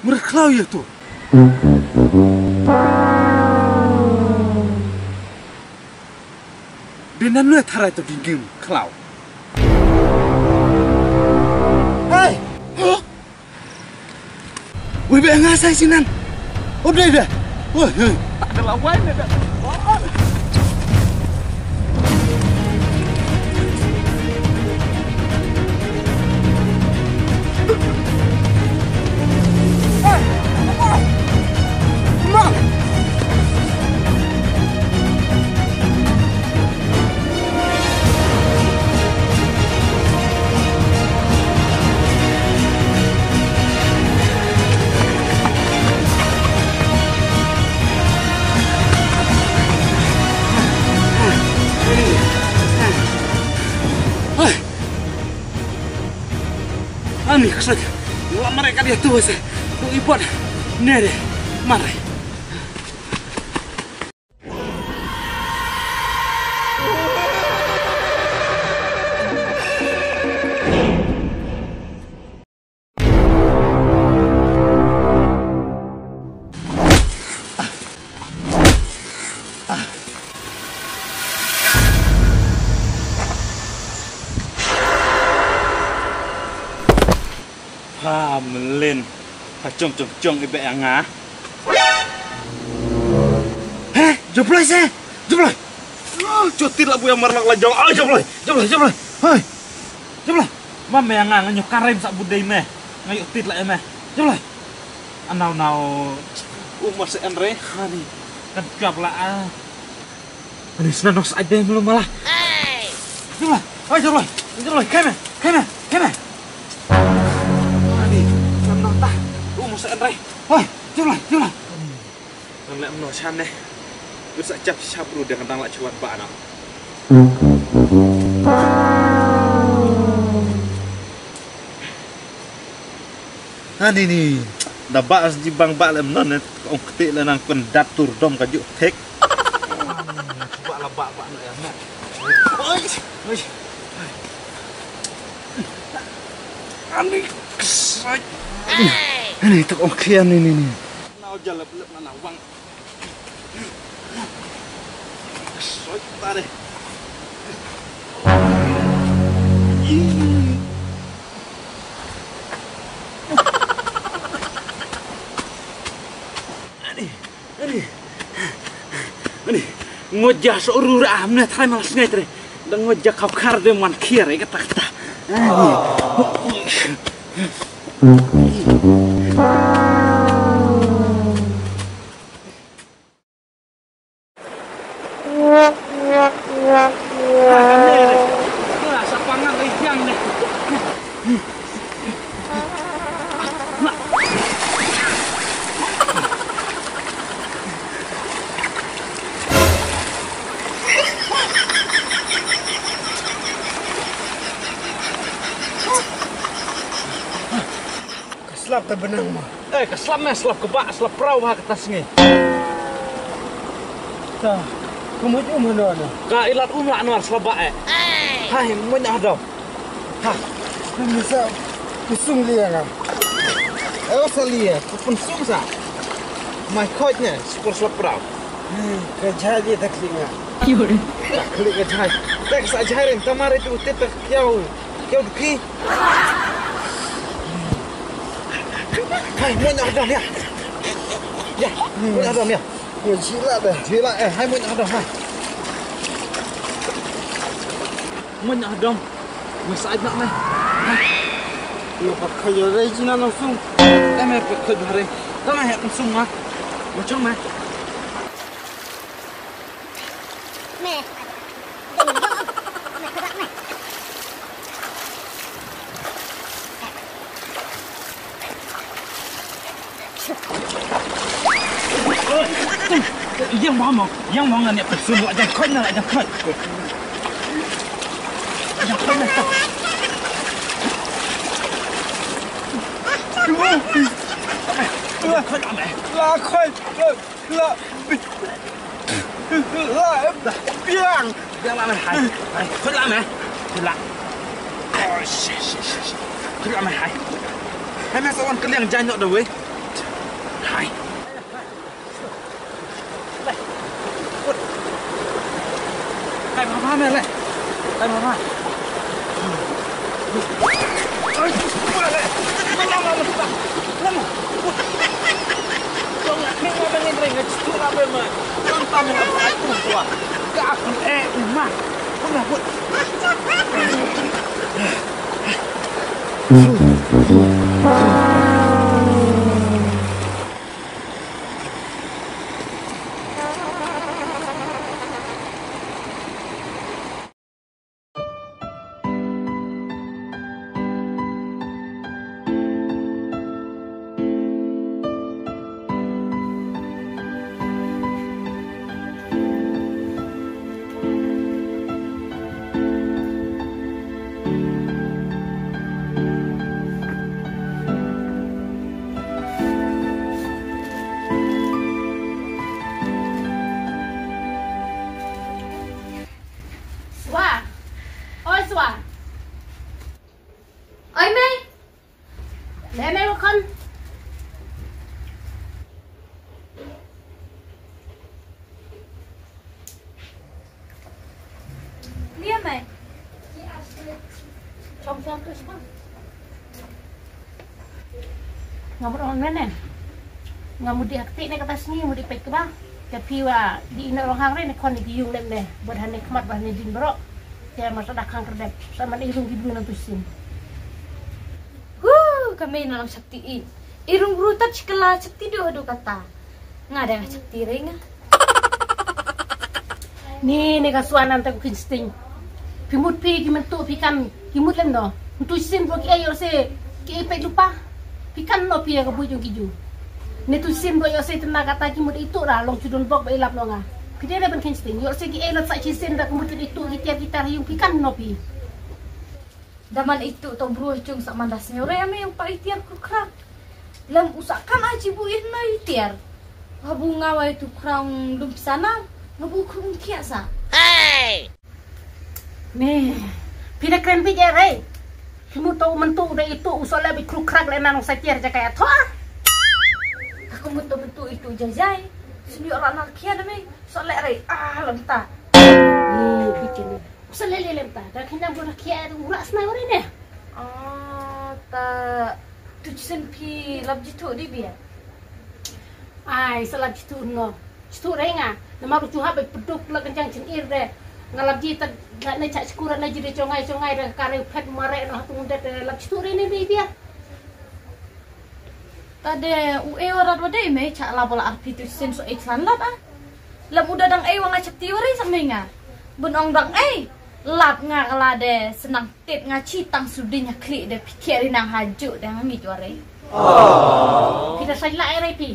Mur khlaw ïa to. Dei nan lue tharai to ding gim khlaw. Hey! Wei be nga sai sinan. Ode de. Wei, wei. Tak ada lawan de. Ani, ksak. Wala mare ka dia tu se. Tu ipot. Nere. Mare. Ha, mlin. Ha, chong, chong, chong, ibe ïa nga. He, jobloi se, jobloi. Ah, chotit la buya marlak la jong. Ai, jobloi, jobloi, jobloi. Hai. Jobloi. Ma me nga nga nyo karem sa budai me. Nga ïoh tit la me. Jobloi. Anau nau. U ma se en re. Hani. Kan kap la a. Ani sna nos ai dei melu mala. Jobloi. Hai, jobloi. Jobloi, keme, keme, keme. Ani, kan nang ta. U ma se en re. Hai, jobloi, jobloi. Nang leh mano shan ne. Pisa chap chap ru dang dang la chuat ba na. Ha ni ni. Da ba as ji bang ba leh mano ne. Ong kti le nang kun dat tur dom ka juk thek. Chuba la ba ba no ya me. Oi. Oi. Ani ksai. Ani tok ong kti ani ni ni. Nau jalap lep na wang. Soi tare. Ani, ani, ani. Ngoja so rura amne trai malas ngai tre. Dang ngoja kau kar de man kiar e kata kata. Ani. Ka slap ta benang ma. Eh, ka slap me, slap ka ba, slap prau ha kata sngi. Ta, ka mut um hano na. Ka ilat um la anwar slap ba eh. Hai, mut na hadaw. Ha. Ka misa, kusum liya nga. Eh, sa liya, ka pensum sa. Mai khoj ne, super slap prau. Ka jai liya ta klik nga. Ka klik ka jai. Ta ka sa jai ren, ta mare tu, tip ta kiau. Kiau tu ki. Hai, mut na hadaw ya. Ya, mut na hadaw ya. Oi, jila dah. Jila eh, hai mut na hadaw hai. Mut na hadaw. Masa ajak meh. Oi, pakai yo rei jina langsung. Eh, meh pakai bare. Tama hai langsung mah. Macam meh. Yang mama, yang mama ni apa semua jangan kau nak jangan kau. Jangan kau nak. Khoi la me. La khoi. La. La biang. Biang la me. Hai. Hai. Khoi la me. Khoi la. Oh, shit, shit, shit, shit. Khoi la me hai. Hai me sa wan kylliang jaiñ noh da wei. Hai. Swa. Oi, Swa. Oi, Mei. Leh Mei, wa khon. Lia Mei. Chong chong tu sma. Nga mut ong ne ne. Nga mut dih ha kti ne kata sngi, mut dih peit kba. Te phi wa dih ina rong hang re ne khon ne ki yung lem ne. Bad hane khmat bad hane jin bro. Te mar sa dak hang kerdep. Sa man i rung ki bru na tu sin. Hu, ka Mei na long shakti i. I rung bru tat shkala shakti du hadu kata. Nga da nga shakti re nga. Ni ne ka Swa nanta ku kin sting. Phi mut phi ki myntu phi kan ki mut lem no. Ntu sin bo ki ayo se ki ipek lupa. Phi kan no phi ya ka bui jong ki ju. Ne tu sin bo yo se tena kata ki mut itu ra long chudon bok ba ilap no nga. Phi de ban kin sting. Yo se ki ayo sa chi sin da ki mut itu ki tiar ki tar yung phi kan no phi. Daman itu to bru chung sa mandas nyore ame yung pa itiar ku krak. Lem usa kan aji bu in na itiar. Habu ngawai tu krang dum sana, ngabu krung kia sa. Hey! Me, phi da kren bit ya re. Phi mut to mentu da itu usah le bit kruk krak le nang sa tiar jaka ya thoa. Aku mut to mentu itu jajai. Sini orang nak kia da me. Usah le re. Ah, lem ta. Ni bit ni. Usah le le lem ta. Da kena bu da kia ura sna uri ne. Ah, ta tu sen phi lap jitu di bia. Ai, sa lap jitu no. Jitu re nga. Namar u chuha ba peduk la kencang chin ir de. Nga lap ji ta la ne chak chkur na ji de chongai chongai de kare phet mare no hatung de lap jitu re ne bi bia. Ta de u e warat wade me chak lap wala arpi tu sen so e chlan lap ah. Lap u da dang e wa nga chak ti wari sa me nga. Bun ong dang e. Lap nga kala de senang Tip nga chi tang sudin ha khlieh de pikir ri nang haju de nga ngi jware. Phi da sai la ere phi.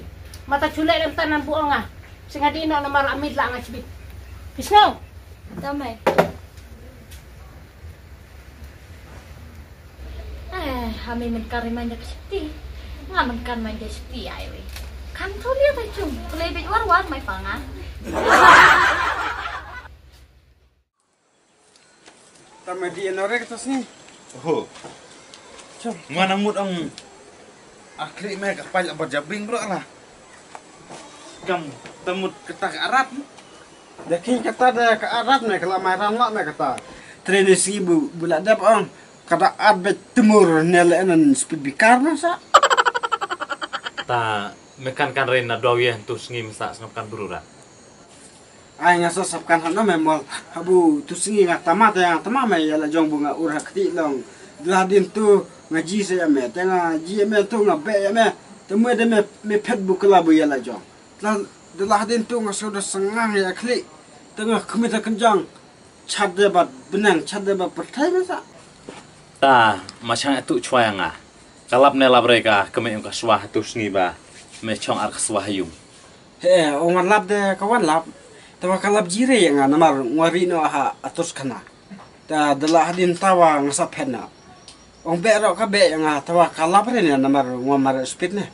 Mata chule lem tanan bu nga. Singa di no namar amit la nga chibit. Phi snow. Tamai. Eh, hami men kari manja kiti. Nga men kan manja kiti ai we. Kan tu lihat aja. Play bit war war mai panga. Tama di eno re kata sini. Oho. Chom. Nga nang mut ang akli me ka pal abar jabing bro lah. Kam tamut kata ka arat. Dakin kata da ka arat me kala mai ran lah me kata. Treni si bu bula dep ang kada at bet temur nele nan speed bikar na sa. Ta mekan kan ren na dua wiah tu sngi mesa sngap kan berura. Ai nga sa sap kan hano me mol habu tu sngi nga tama te nga tama me ya la jong bu nga ur ha kti long. Dla din tu nga ji sa ya me te nga ji ya me tu nga be ya me te me de me me phet bu kala bu ya la jong. Dla dla din tu nga sa da sangang ya kli te nga khmit ha kenjang chat de bat benang chat de bat pertai me sa. Ta ma chang atu chwa ya nga. Kalap ne lap re ka keme yung ka swa tu sngi ba me chong ar ka swa yung. He, ong wan lap de ka wan lap. Te wa ka lap jire ya nga namar ngwa ri no ha atus kana. Ta dela hadin tawa nga sa phen na. Ong be ro ka be ya nga tawa ka lap re ne namar ngwa mar speed ne.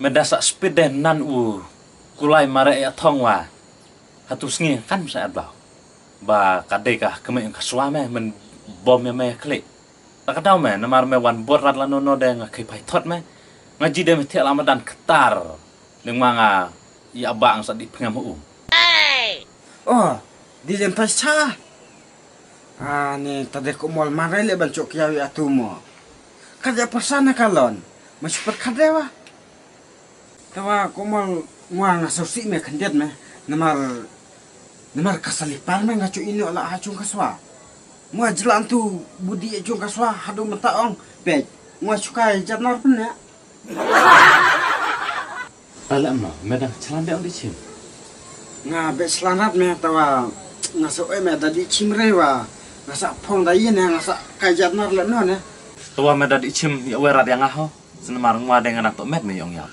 Me da sa speed de nan u kulai mare e thong wa. Hatu sngi kan sa at blau. Ba ka dei ka kemai ka swa me men bom ya me klik. Ta ka dau me namar me wan bor rat la no no de nga kai pai thot me. Nga ji de me thiak la madan ktar. Deng ma nga ya ba nga sa di pengam u. Oh, di len pai sa. Ah, ni tadi ko mol marai le ban chok kiawi atu mo. Kada persan ka lon. Masih perkada wa. Tawa ko mol ngwa nga sosik me khandiat me. Namar, namar ka salipar me nga chok ino la ha chung ka swa. Ngwa jlan tu budi chung ka swa hadu mata ong. Pek, ngwa chukai jatnar pun ya. Ala ma, me dang chlan de ong di chim. Nga be chlan rat me tawa nga sa oi me da di chim re wa. Nga sa phong da yin nga sa kai jatnar le no ne. Tawa me da di chim ya we rat ya nga ho. Sen mar ngwa de nga na to met me yong yap.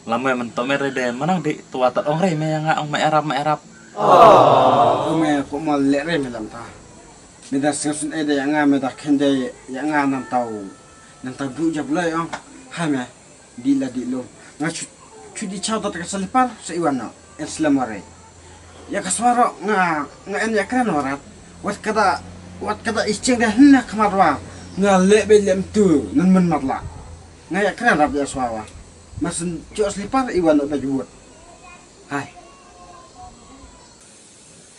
Lam me men to met re de manang di tawa tat ong re me ya nga ong me erap me erap. Oh me ko mol le re me lam ta. Me da sing sun e de ya nga me da khen de ya nga nan tau. Nan tau du jap le ong. Hai me. Di la di lo. Nga chu chu di chau ta ka salipar sa iwan no. En slamare. Ya ka swaro nga nga en ya kren warat. Wat kada wat kada isching de hna khamar wa. Nga le be lem tu nan men mat la. Nga ya kren rap ya swawa. Masen chu slipar iwan no be jubut. Hai.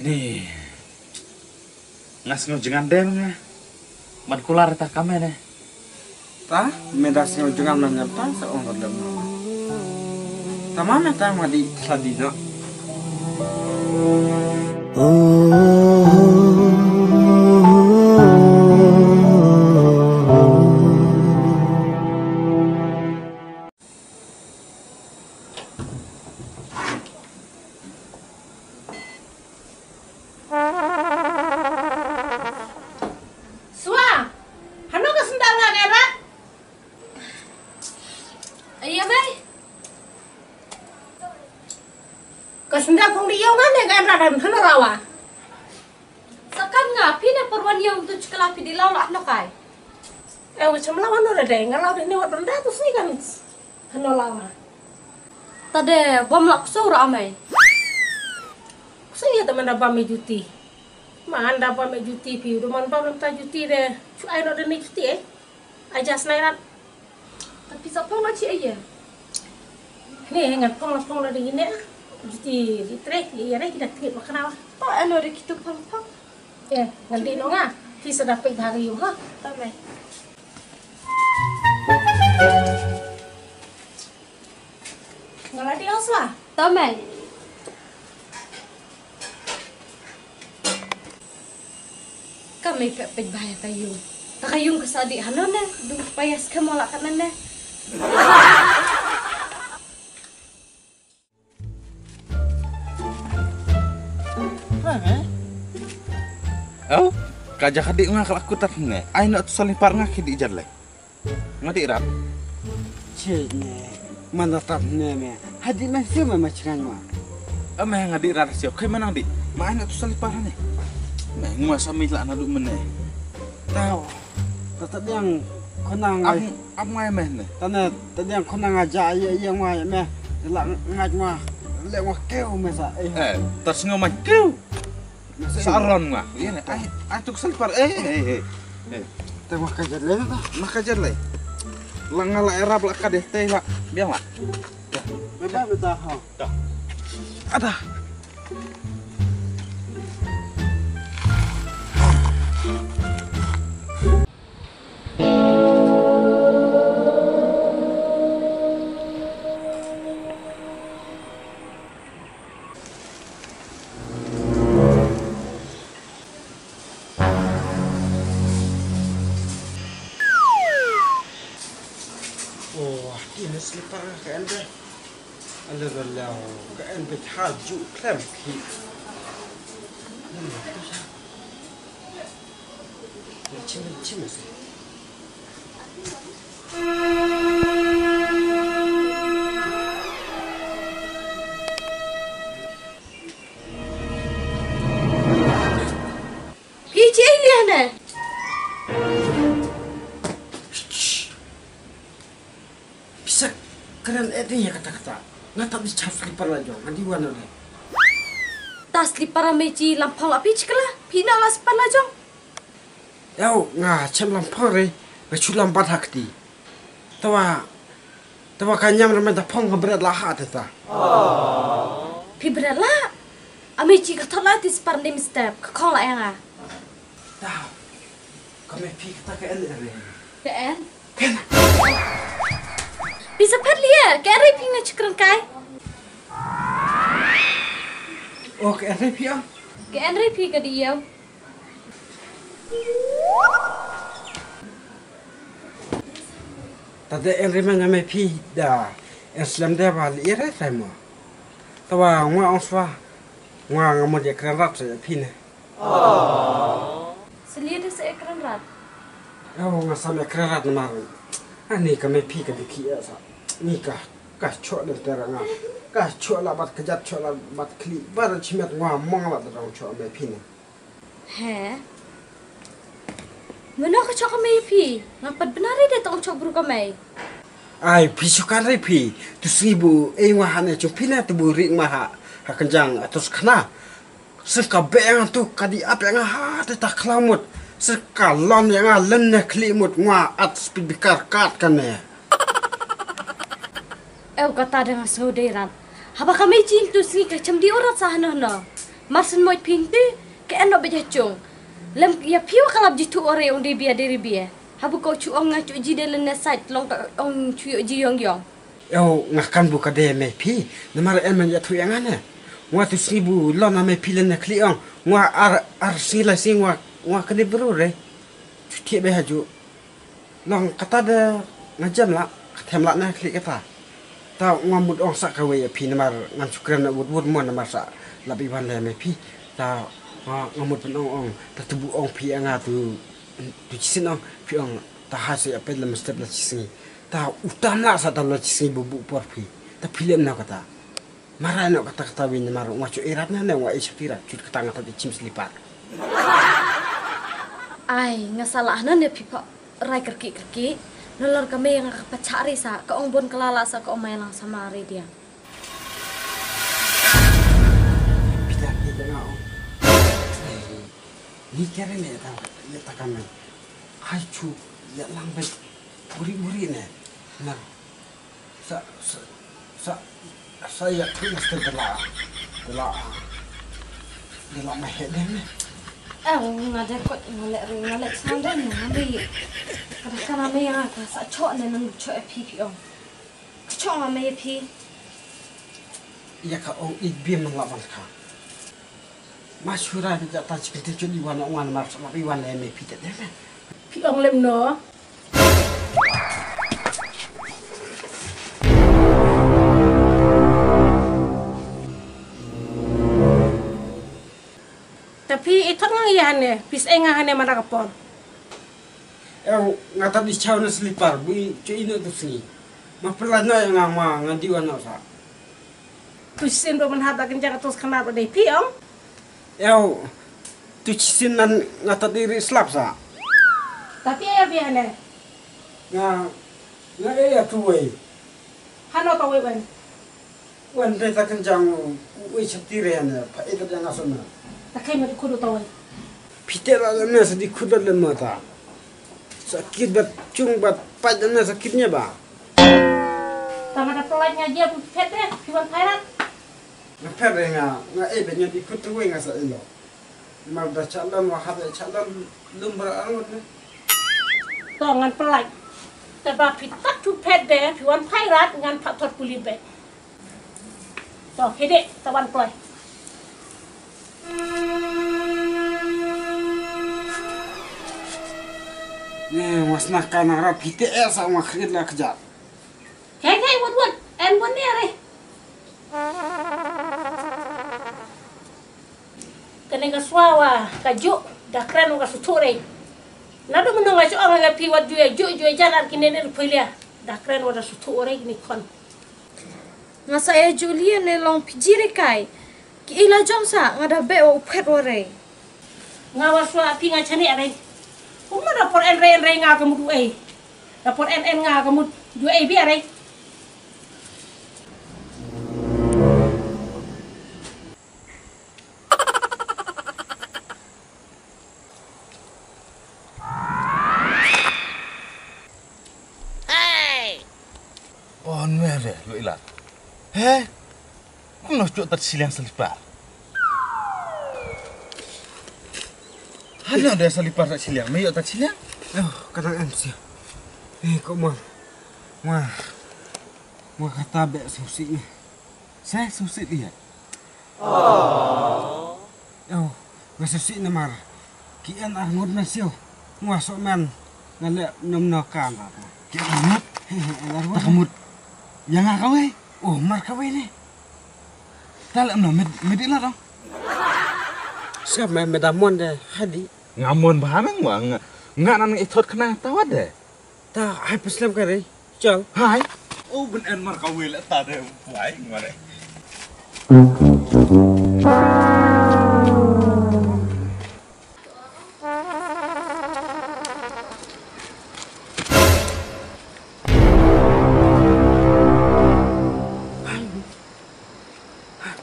Ni. Nga sngew jngan de nga. Ban kular ta ka me ne. Ta me da sngew jngan man ngam ta sa ong rot lem no. Ta ma me ta ma di sa di no. Swa, hano ka sendal nga ka rat? Ayo bai. Ka sendal kong di yong ane ka rat dan hano rawa. Sakan nga phi ne perwan yong tu chkala phi di law lah no kai. Eh, macam lawan no deh, nga law deh ni wat ronda tu sini kan. Hano lawa. Tade bom lak so ra amai. Kusai ya teman da bam juti. Man da bam juti pi, du man bam ta juti de. Chu ai no de ni juti eh. Aja snai rat. Tapi sa phong na chi ai ya. Ni ngan phong la phong la de ni ne. Juti di tre, ya re kita tingit makan awa. To ano de kitu phong phong. Eh, ngan di no nga. Ki sa dapet hari yu ha. Bye bye. Nga la dih ong swa. To mei. Ka mei pek pek bha ïa ka ïung. Ta ka ïung ka sa dih hano ne. Dung payas ka mo la ka ne ne. Oh, ka ja ka dih nga ka la kutat ne. Ai na tu saling par nga ki dih jar lei. Nga dih rat. Chet ne. Mana tap ne me. Hadi man siew ma ma chngan ma. Ame nga dih rat siew. Kai manang dih. Ma ai na tu salipar ne. Me ngwa sa mi la na du mene. Tau. Ta ta biang khonang ai. Am am ngai me ne. Ta ne ta biang khonang aja ai ai ngwa me. La ngaj ma. Le ngwa keu me sa. Eh. Eh, ta sngew ma keu. Sa ron nga. Ïa ne, ai, ai tuk selpar. Eh, eh, eh, eh. Te ma ka jet le na ta. Ma ka jet le. La nga la erap la ka deh te la. Biang la. Bye bye beta ha. Ada. Oh, kine slipar ka en de. Ale da lao ka en be tha ju klem ki. Phi chi ei liah ne? Pisak. Kren eh dei ïa kata kata. Nga tap di chap slipar la jong, nga dei wan noh dei. Ta slipar a mei chi lam phong la phi chikla, phi na la slipar la jong. Eo, nga chem lam phong re, nga chu lam bat ha kti. Tawa, tawa ka ñiam re mei da phong ka bret la ha te ta. Phi bret la, a mei chi ka thot la ti slipar dim step, ka khong la ïa nga. Ta, ka mei phi kata ka en re. Ka en? Phi sa phet lia, ka en re phi nga chikren kai. O, ka en re phi ah. Ka en re phi ka di ïa. Ta de en re ma nga mei phi da en slem de ba li re sai mo. Tawa nga ong swa. Nga nga mo de kren rap sa phi ne. Selia de sa ekran rat. Eo, nga sa me kren rat namar. Ani ka mei phi ka dukhi eh sa. Ni ka, ka chok de tera nga. Ka chok la bat kejat chok la bat kli. Bat chimet nga mong la de rong chok mei phi ne. He. Mano ka chok ka mei phi. Nga pat benar de tong chok bru ka mei. Ai, phi sukan re phi. Tu sngi bu, eh nga hane chung phi na tu bu rik ma ha. Ha kenjang atus khana. Sir ka beh nga tu ka di ap nga ha te ta khlamut. Sir ka lon nga len ne khli mut nga at speed bikar kat kane. Ew kata da nga sngew dei rat. Haba ka mei jin tu sngi ka chem di urat sa hano hano. Mar sen moj phin tu ka eno beja chung. Lem ya phi wa kalap jitu ore ong dei bia dei bia. Habu ko chu ong nga chu ji de len ne sait long ka ong chu yo ji yong yong. Eo nga kan bu ka de mei phi. Namar en man ya thu yang ane. Nga tu sngi bu lon na mei phi len na khli ong. Nga ar ar sngi la sngi nga nga kani bru re. Chu thie be ha ju. Long kata de nga jem la ka them la na khli kata. Ta nga mut ong sa ka wei phi namar ngan chu kren na wut wut mo namar sa la bi wan le mei phi. Ta nga nga mut pen ong ong ta tu bu ong phi nga tu tu chi sin ong phi ong ta ha se apel la mestep la chi sngi. Ta utam la sa ta la chi sngi bu bu por phi. Ta phi lem na kata. Mara no kata kata win mara nga chu irat na ne nga isha pirat chut kata nga ta chim slipar. Ai nga salah na ne phi pa rai kerki kerki. Nalor ka me nga ka pachari sa ka ong bon kelala sa ka ong mai lang sama re dia. Pita ni nga ong. Ni kere ne ta ya ta kan. Hai chu ya lang bai. Buri buri ne. Na. Sa sa sa sa ya tu na sten tela tela tela ma he de me. Eh, nga de ko nga le ri nga le san de na bi. Kada kana me ya ka sa cho ne nang cho e phi phi ong. Ka cho nga me phi. Ya ka ong ik bi man la ban ka. Ma shura bi jata chicken te chuli wan wan mar sama bi wan le me phi te de me. Phi ong lem no. Ta phi i thot ngang ya hane, phi sa nga hane mara ka por. Ew, nga ta di chaw na slipar, bu i chu ino tu sngi. Ma pela no ya nga ma nga di wan no sa. Tu sin ro man hada kan jaga tus khana ro dei phi ong. Ew, tu sin nan nga ta di ri slap sa. Tapi ya bi hane. Nga nga e ya tu wei. Hano ka wei wen. Wen dei ta kan jang wei chati re hane. Pa e ta jang asona. Ta kai ma di kudu ta wei. Phi te la le me sa di kudu le me ta. Sakit bat chung bat pa jang na sakit nya ba. Tama da pelai nga dia pun phet deh, piwan pairat. Nga phet deh nga, nga eh bet nga di kut tuwe nga sa ilo. Mar da chalon wa hab chalon lum bara arut ne. To ngan pelai. Te ba pitat tu phet deh, piwan pairat ngan pat tot puli bet. To hede tawan pelai. Ne wasna kana rap hite esa wa khrit la kjat. Hei, hei, wat, wat. En wan ni are. Kane ka swa wa ka ju da kren wa ka suthu re. Na du mano nga ju ong nga phi wat ju ju ju jalan kine ne phulia. Da kren wa da suthu re ni kon. Nga sa e ju lia ne long phi jiri kai. Ki ila jong sa nga da be wa u phet wa re. Nga wa swa phi nga chani arei. Kumno da por en rei en rei nga ka mut uei. Da por en en nga ka mut uei bi arei. Oh, nwe de, lo ila. He? Kumno shu tat siliang salipar? Hana de salipar tat siliang, me yo tat siliang? Oh, kadang em sia. Eh, kok ma. Wah. Wah, kata be susi ni. Saya susi dia. Oh, nga shisih namar ki en arngut na siew. Nga soh men nga leh nym no kan ba. Ki en arngut? He, he, en arngut. Ta ka mut ïa nga kawei. Oh, mar kawei ne. Ta leh nym no, me, me dih la dong. Siap me, me da mon de, hadi. Nga mon bha me nga, nga, nga nan i thot khnang ta wat de. Ta hai pynslem ka re. Chal. Hai. Oh, ban en mar kawei leh ta de, wai, nga re.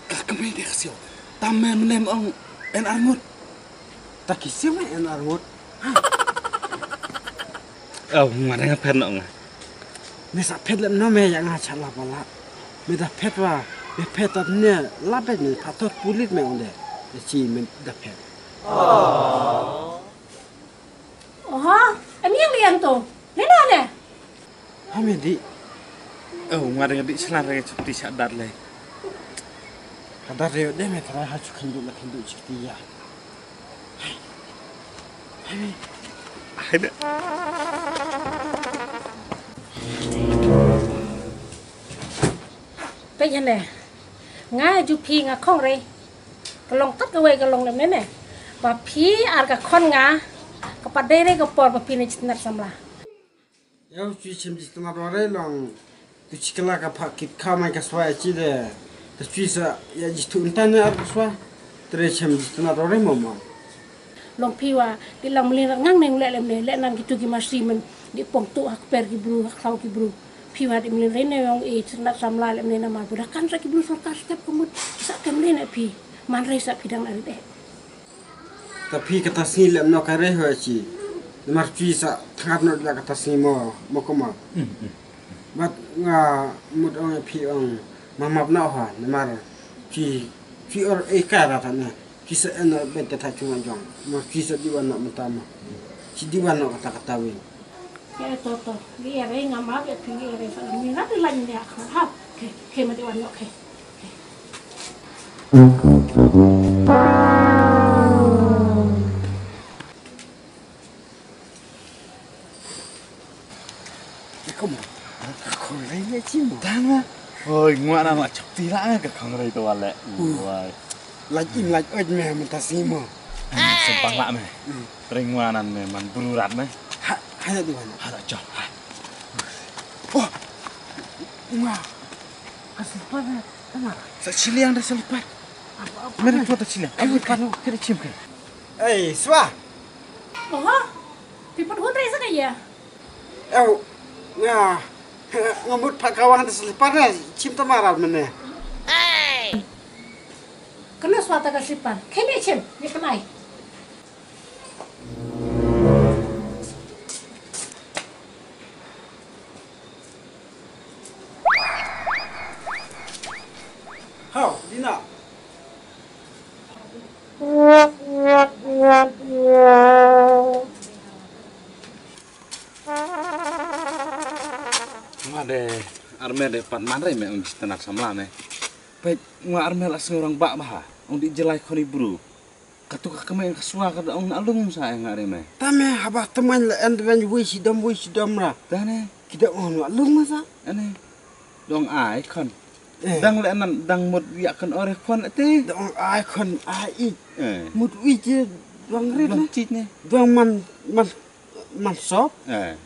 Ka kmie de ka siew. Tam me mnem ong en arngut. Ta ki siew me en arngut. Aw, nga dang phet noh nga. Me sa phet lem no me ïa nga sha la ba la. Me da phet wa, me phet ta ne la bet me pha tot pulit me ong de. Chi me da phet. Oho, em ïeng liang to. Lena ne? Ha me dih. Oh, nga dang dih sla re chukti sha dat le. Ha dat re de me trai ha chukhin du la khin du chukti ya. Hai de. Peit hangne. Nga ju phi nga khong re. Ka long tat kawei ka long lem ne ne. Ba phi ar ka khon nga. Ka pat dei re ka por ba phi ne jitnat samla. Ïa u chui chem jitnat wa re long. Tu chi kala ka pha kit kha mai ka swa chi de. Ta chui sa ïa ji tu ntan ne ar ka swa. Tre chem jitnat wa re mo mo. Long phi wa, di lang mlin rat ngang neng leh lem ne, leh nan kitu ki masi men, di pong tu ha kper ki bru, ha khlaw ki bru. Phi wa di mlin re ne yong e, chnat samla lem ne namar, bu da kan sa ki bru sorkar step kumut, sa kem ne ne phi, man re sa phi dang na rit eh. Ta phi kata sngi lem no ka re ho chi, namar phi sa thangat no da kata sngi mo, mo kuma. Bad nga mut ong ïa phi ong map map noh ha, namar phi, phi or ei ka ra ta ne. Phi sa en noh bad ta tha chung jong. Ma phi sa diwan noh mynta ma. Chi diwan noh kata kata win. Ke to to. Gi ere nga map ïa phi gi ere sa ni rat la ni ha. Ha. Ke, ke ma diwan noh ke. Iko mo. Ka khongrei ne chi mo. Tang na. Hoi, ngwa na ma chapti la ka khongrei to wale. Wai. Laj im laj oj me mynta sngi mo. Sempang la me. Tring ngwa nan me man bru rat me. Ha, ha di wan. Ha da chop. Oh. Ngwa. Ka slipar ne. Sa chiliang da slipar. Mere ko ta chiliang. Ai ka no kre chim ke. Ei, swa. Oho. Pi pat hun re sa ka ya. Ew, nga, nga mut pha kawang da slipar ne, chim ta maral mene. Kana swata ka slipar, kene chim, ni kanai. Hau, Dina. Nga de arme de pat man re me ong jitnat samla me. Peit nga arme la sngewrang ba bha ong di jelai khoni bru. Katu ka kame ka swa ka da ong na lung sa nga re me. Tame haba teman la en wen wi sidom wi sidom ra. Tane. Ki da ong na lung ma sa. Ane. Dong ai khon. Eh. Dang le nan dang mut yak kan ore khon te. Dong ai khon ai i. Eh. Mut wi je dong rit. Dong chit ne. Dong man man man sop. Eh.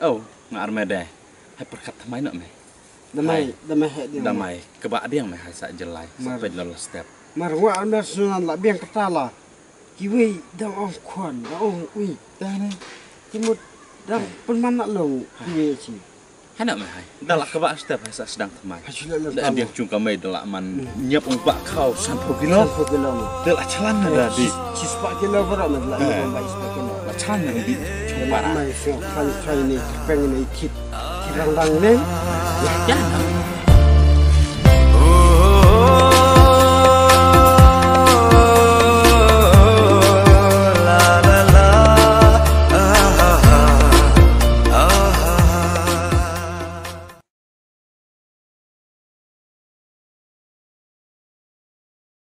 Oh, nga arme de. Hai perkat thamai no me. Damai, damai he dia. Damai keba diang me hai sa jelai. Sa pet lolo step. Mar wa arme sunan la biang kata la. Kiwi dang ong khon, dang ong wi. Dang ne. Kimut dang penman nak long kiwi chi. Hana me hai. Dah lah kebak step hai sa sedang temai. Dah biang chung kamai dah lah man nyap ong bak kau sanpuluh kilo. Sanpuluh kilo. Dah lah chalan na dah di. Chi sepak kilo barak me dah lah nyap ong bak sepak kilo. Lah chalan na di. Chung para. Mai sio kan kai ni peng ni kit. Dang dang ning. Ïa, ïa.